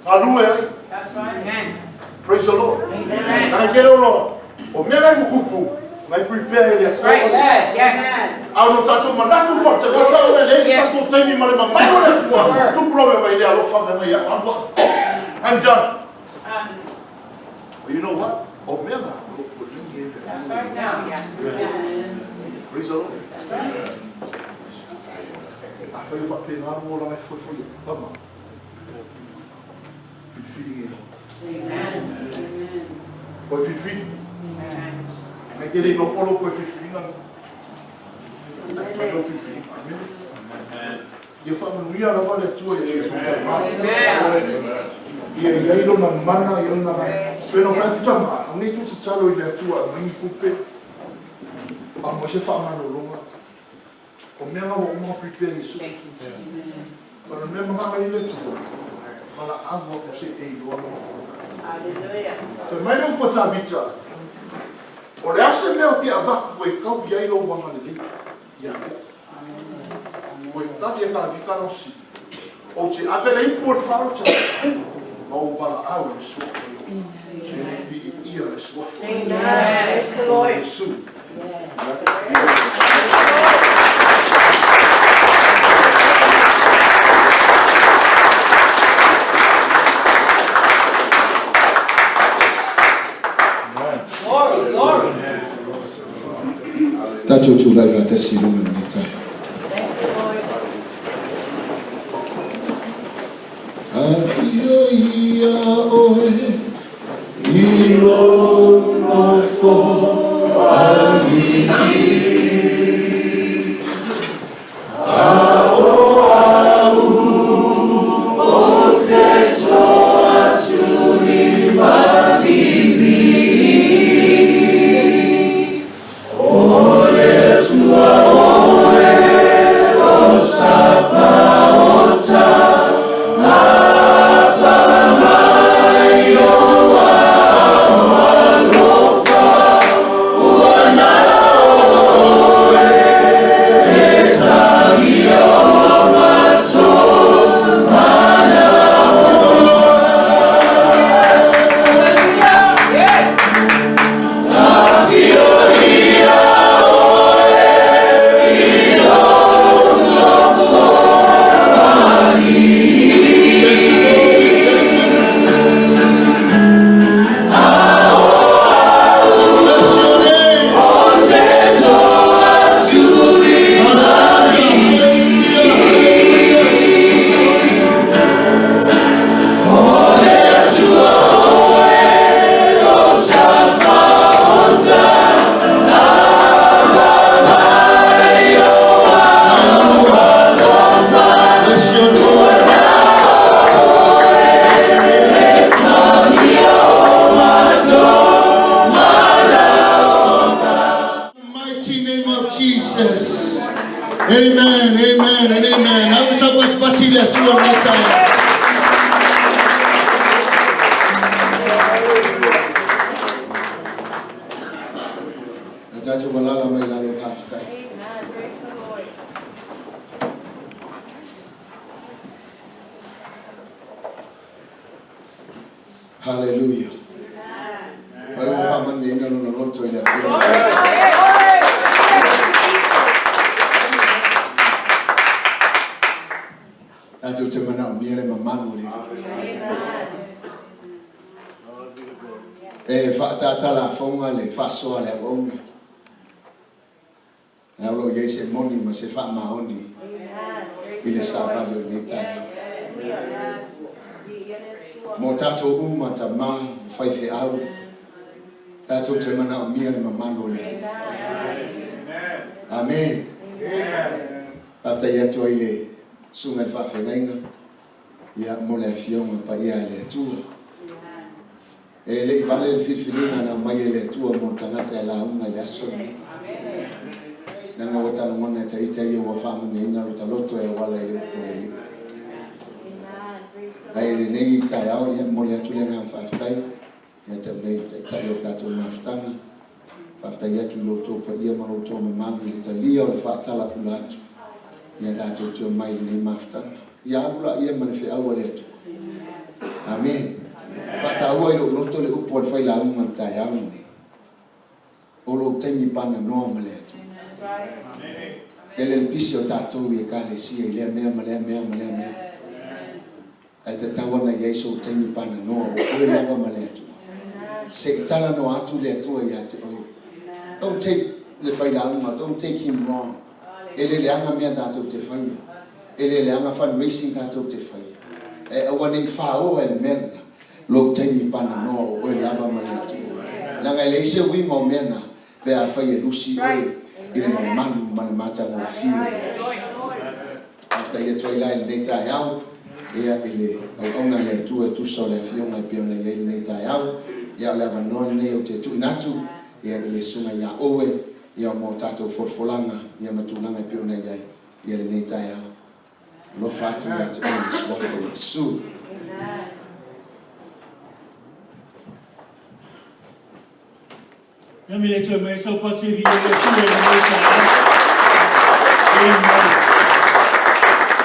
Galue ai. Praise the Lord. Leaga e tele o loa, o mea na e tutupu, na e prepare e le Atua. A o lo tatou manatu faaletagata ona e leai se tatou taimi ma le mamalu o le Atua, tupu loa mea mai le alofa mea mai ia au. I'm done. But you know what? O mea na, o lo o lagi e le Atua. Praise the Lord. Afai o faapena lou olaga e foifoi ai, tama. Filifili e. Koe filifili. Ngai te le iloa po o lou koe filifiliga lena. Ae fai lau filifiliga. Amene. Ia faamanuia lava le Atua ia te outou. Ia i ai lona mana i lona Pei ona fai atu tama, au nei tou tatalo i le Atua e aumai ni tupe, aumai se faamalologa. O mea na ua uma ona prepare e Iesu. But o le mea manao ai le Atua, valaau atu se i e iloa lona fonotaga. Fai mai le upu a Tavita, O le a se mea ou te avatu e tau i ai lou agalelei ia te au? Ua tali e Tavita lau fesili, Ou te ave le ipu o le faaota ma ou valaau i le suafa o Iehofa. Viiia le suafa o Iesu. Tatou tulai faatasi i luga i lenei taeao. Afio ia oe i lou nofo alii. Mighty name of Jesus. Amen, amen, and amen. Ave sau patipati le Atua i lenei taeao. A tatou alala mai lalo faafetai. Amen. Praise the Lord. Hallelujah. Vai ua faamanuiaina lona loto i le Afioga. Tatou te manaomia le mamalu o le Alii. E faatata lafoga le faasoa a le auauna. Ae o lo o i ai se moni ma se faamaoni i le savali o lenei taeao. Mo tatou uma, tama ma faifeau, tatou te manaomia le mamalu o le Alii. Amen. Faafetai atu ai i le Susuga i le Faafeagaiga ia mo le Afioga Paia a le Atua. E le i vale le filifiliga na aumai e le Atua mo le tagata e lauga i le aso lenei. Leaga ua ta lagona e ta ita ia ua faamanuiaina lo ta loto e auala i le upu a le Alii. Ae i lenei taeao, ia, e momoli atu le agaga faafetai ia te au nei le Taitai o le tatou mafutaga. Faafetai atu i lo outou paia ma lo outou mamalu i le talia o le faatalapula atu ia tatou te omai i lenei mafutaga. Ia alu laia ma le feau a le Atua. Amene. Faataua i lou loto le upu a le failauga i le taeao lenei. O lou taimi pananoa ma le Atua. Tele le pisi o tatou i Ekalesia i lea mea ma lea mea ma lea mea. Ae tatau ona i ai sou taimi pananoa o oe lava ma le Atua. Se i talanoa atu le Atua ia te oe. Don't take le failauga, don't take him wrong. E le leaga mea tatou te faia. E le leaga fundraising tatou te faia. Ae aua ne i faoa e le mea lena lou taimi pananoa o oe lava ma le Atua. Leaga e leai se uiga o mea na pe afai e lusi oe i le mamalu ma le matagofie o le Atua. Faafetai atu ai la i lenei taeao ia i le auauna a le Atua e tusa o le Afioga e pei ona i ai lenei taeao. Ia o le avanoa lenei ou te tuuina atu ia i le Susuga ia Owen ia mo tatou folafolaga ia ma tulaga e pei ona i ai ia lenei taeao. Alofa atu ia te oe i le Suafa o Iesu. Ia me le toe mai sau pasi vi e le tu e le taeao. E mai.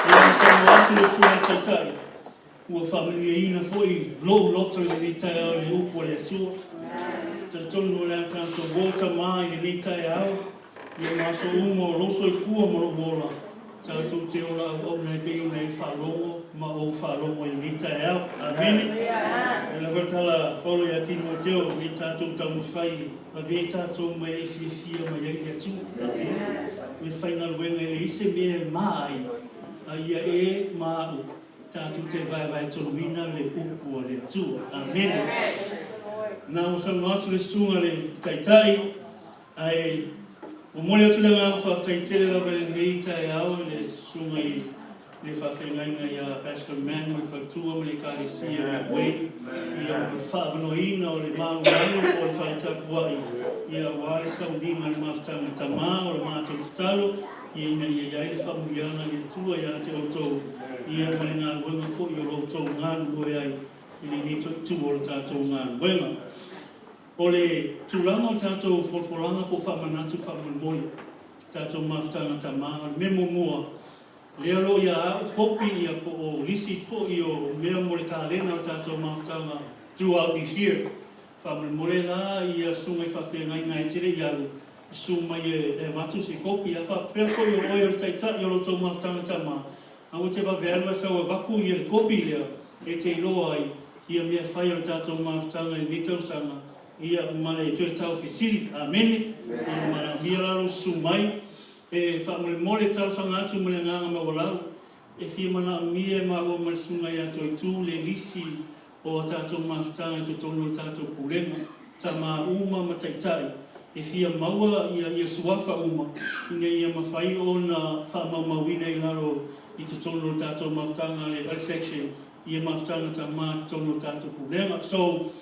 Ia ma saunoa atu le Susuga i le Taitai, ua faamanuiaina foi lou loto i lenei taeao i le upu a le Atua. Talitonu o le a tatou o tama i lenei taeao, ia ma aso uma o lou soifua ma lou ola. Tatou te ola auauna e pei ona e faalogo ma ou faalogo ai i lenei taeao. Amene. E lava le tala a Paulo ia Timoteo, ia tatou taumafai, lavea i tatou ma e fiafia mai ai le Atua. Le faigaluega e leai se mea e ma ai, a ia e ma au, tatou te vaevaetonuina le upu a le Atua. Amene. Na ua saunoa atu le susuga i le Taitai, Ae momoli atu le agaga faafetai tele lava i lenei taeao i le susuga i le faafeagaiga ia Pastor Man ma le faletua ma le Ekalesia Midway ia mo le faaavanoaina o le malumalu po o le fale tapuai ia aua le sauniga i le mafutaga tama o le matou tatalo ia ina ia i ai le faamanuiaga a le Atua ia te outou ia ma le galuega foi o lo outou galulue ai i lenei itu o le tatou galuega. O le tulaga o tatou folafolaga po o faamanatu faamolemole, tatou mafutaga tama, o le mea muamua, lea o lo o ia au kopi ia po o lisi foi o mea mo le kalena o tatou mafutaga throughout this year. Faamolemole la ia susuga i faafeagaiga e te le i alu, susu mai e avatu se kopi. A faapea foi o oe o le taitai o lo outou mafutaga tama, Aua te vave alu ae sau avatu ia le kopi lea e te iloa ai ia mea fai a le tatou mafutaga i lenei tausaga ia ma le toe tau fesili. Amene. Ia manaomia la lou susu mai e faamolemole talosaga atu ma le agaga maualalo e fia manaomia e maua ma le susuga ia Toitu le lisi o a tatou mafutaga i totonu o le tatou Pulega, tama uma ma taitai, e fia maua ia suafa uma ina ia mafai ona faamaumauina i lalo i totonu o le tatou mafutaga a le Section ia mafutaga tama i totonu o le tatou Pulega. So,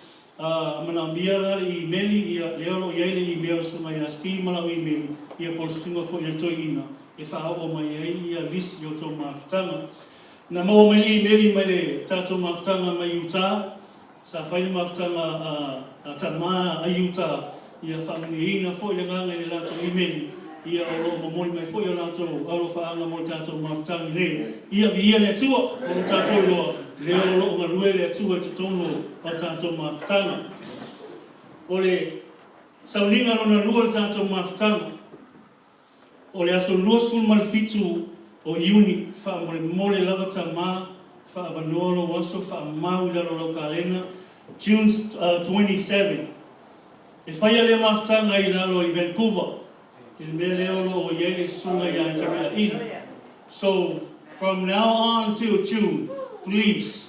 manaomia la le imeli, ia, lea o lo o i ai le email a le Susuga ia Steve ma lau imeli, ia po o le Susuga foi a le Toeaina e faaoo mai ai ia lisi o tou mafutaga. Na maua mai le imeli mai le tatou mafutaga mai Utah. Sa fai le mafutaga a tama a Utah, ia faamanuiaina foi le agaga i le latou imeli, ia o lo o momoli mai foi o latou alofaaga mo le tatou mafutaga nei. Ia viia le Atua, o lo tatou iloa, lea o lo o galue le Atua i totonu o tatou mafutaga. O le sauniga lona lua o le tatou mafutaga. O le aso 27 o Iuni, faamolemole lava tama, faaavanoa lou aso faamau i lalo o lau kalena, June 27. E faia lea mafutaga i lalo i Vancouver, i le mea lea o lo o i ai le susuga ia Jerry Ili. So, from now on till June, please,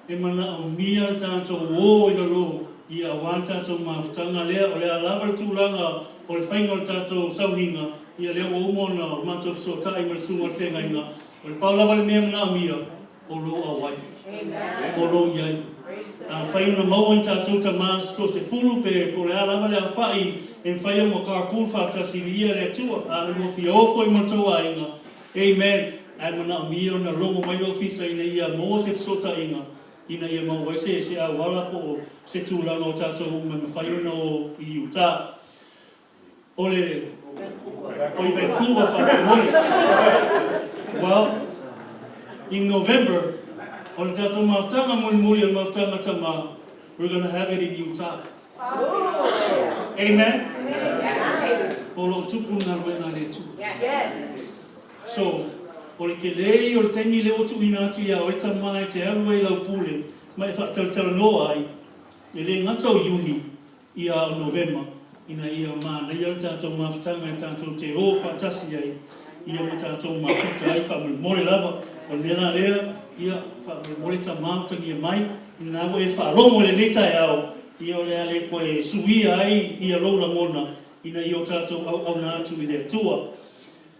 E manaomia le tatou o i lalo ia aua le tatou mafutaga lea, o le a lava le tulaga o le faiga o le tatou sauniga, ia lea ua uma ona matou fesootai ma le susuga o le feagaiga, o le pau lava le mea e manaomia, o lou auai, o lou i ai. Afai ona maua ni tatou tama se toasefulu pe po o le a lava le aofai e mafai ona carpool faatasi, viia le Atua, a lua fia o foi ma le tou aiga, Amen! Ae manaomia ona logo mai le ofisa ina ia maua se fesootaiga ina ia maua ai se se auala po o se tulaga o tatou uma e mafai ona o i Utah. O le o i Vancouver faamolemole. Well, in November, o le tatou mafutaga mulimuli o le mafutaga tama, we're gonna have it in Utah. Amen. O lo o tupu le galuega a le Atua. So, o le tele ia o le taimi lea ua tuuina atu ia oe tama e te alu ai i lau pule ma e faatalatalanoa ai, e le gata o Iuni, ia o Novema, ina ia manaia le tatou mafutaga e tatou te o faatasi ai, ia ma tatou mafuta ai faamolemole lava. O le mea la lea, ia faamolemole tama utagia mai, Ina ua e faalogo i lenei taeao, ia o le a le toe suia ai ia lou lagona ina ia o tatou auauna atu i le Atua.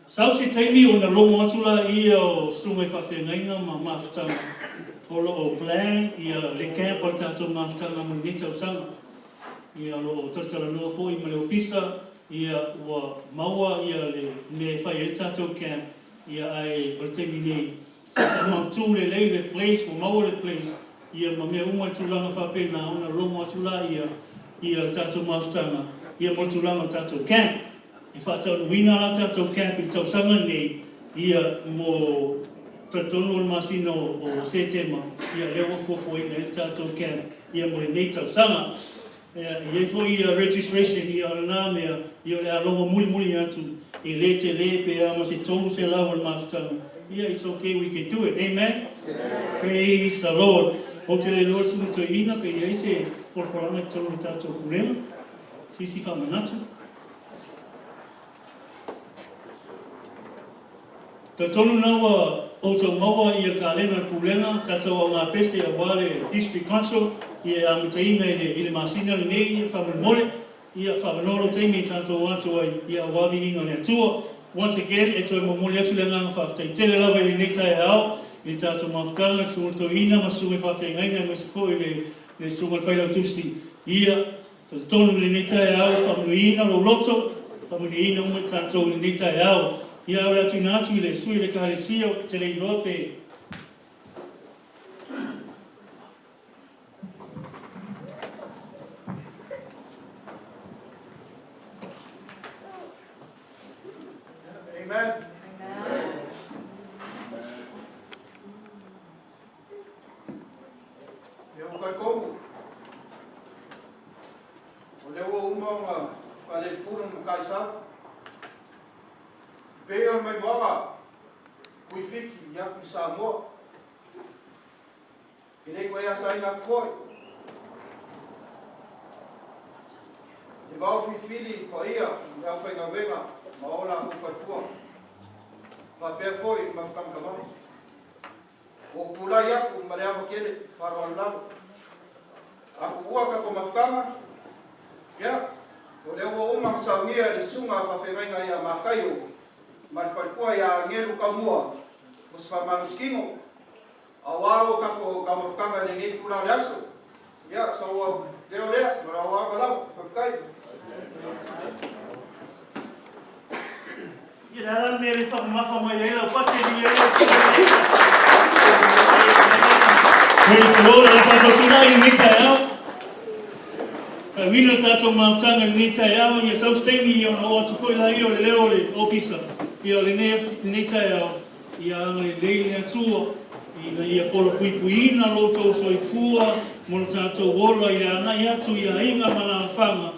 Sau se taimi ona logo atu laia o susuga i faafeagaiga ma mafutaga o lo o plan ia le camp a le tatou mafutaga mo lenei tausaga. Ia o lo o talatalanoa foi ma le ofisa ia ua maua ia le mea e fai ai le tatou camp ia ae o le taimi nei Sa faamautu lelei le place, ua maua le place, ia ma mea uma i tulaga faapena ona logo atu laia ia le tatou mafutaga ia mo le tulaga o le tatou camp. E faataunuuina la tatou camp i le tausaga lenei ia mo talitonu o le masina o Setema ia lea ua fuafuaina ai le tatou camp ia mo lenei tausaga. Ia, e i ai foi ia registration, ia o lena mea, ia o le a logo mulimuli atu, e le tele pe a ma se 300 o le mafutaga. Ia, it's okay, we can do it. Amen? Praise the Lord. Ou te le iloa le susuga toeaina pe i ai se folafolaga i totonu o le tatou pulega, se isi faamanatu. Talitonu na ua outou maua ia kalena le pulega, tatou augapese aua le District Council ia e amataina i le i le masina lenei ia faamolemole ia faavanoa lou taimi e tatou o atu ai ia aua viiga o le Atua. Once again e toe momoli atu le agaga faafetai tele lava i lenei taeao i le tatou mafutaga i le Susuga Toeaina ma Susuga i Faafeagaiga aemaise foi le le Susuga i le Failautusi ia Talitonu i lenei taeao e faamanuiaina lou loto, faamanuiaina uma i tatou i lenei taeao. Ia, o le a tuuina atu i le sui o le Ekalesia, ou te le iloa pe. Amen. Ia ua talitonu, o lea ua uma ona faalelefulu ma Kaisau, e pei o le maimoaga Fuifiti i atu i Samoa. E le toe asaina atu foi le vao filifili i paia i le aufaigaluega ma o latou faletua, faapea foi le mafutaga. Ua ou tulai atu ma le ava tele, faaaloalo lava. A tuua tatou mafutaga, ia, o lea ua uma ona saunia e le susuga a faafeagaiga ia Mataio ma le faletua ia Agelu Taumua mo se faamalositino, aua ua tatou taumafataga i lenei itula o le aso. Ia, sau leo lea, ma lau ava lava. Faafetai. Ia le a la le mea e le faamamafa mai ai lau pate i ai lau Praise the Lord, o le tatou tulai i lenei taeao. Faauina le tatou mafutaga i lenei taeao, ia sau se taimi ia ona oo atu foi laia o le leo o le ofisa. Ia o lenei, lenei taeao, ia agalelei le Atua ina ia polopuipuiina lo outou soifua mo lo tatou ola i le agai atu i aiga ma alaalafaga.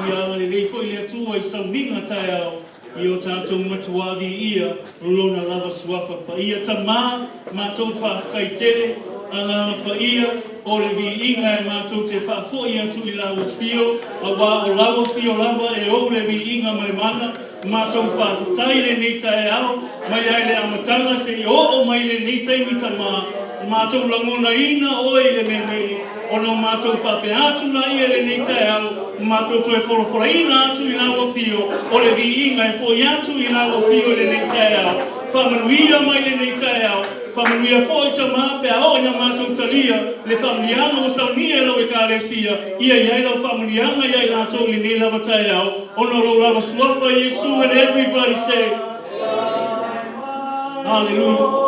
Ia agalelei foi le Atua i sauniga taeao i o tatou matuā viia Lona lava suafa paia. Tama, matou faafetai tele, Agaga Paia, o le viiga e matou te faafoi atu i Lau Afio, auā o Lau Afio lava e ou le viiga ma le mana. Matou faafetai lenei taeao, mai lava i le amataga seia oo mai lenei taimi, Tama, matou lagonaina Oe i le mea nei, ona o matou faapea atu laia i lenei taeao, matou toe folafolaina atu i Lau Afio, o le viiga e foi atu i Lau Afio i lenei taeao. Faamanuia mai lenei taeao, faamanuia foi Tama pe a oo ina matou talia le faamanuiaga ua saunia e Lau Ekalesia, ia i ai Lau faamanuiaga ia i latou i lenei lava taeao, ona o Lou lava Suafa Iesu and everybody say Hallelujah.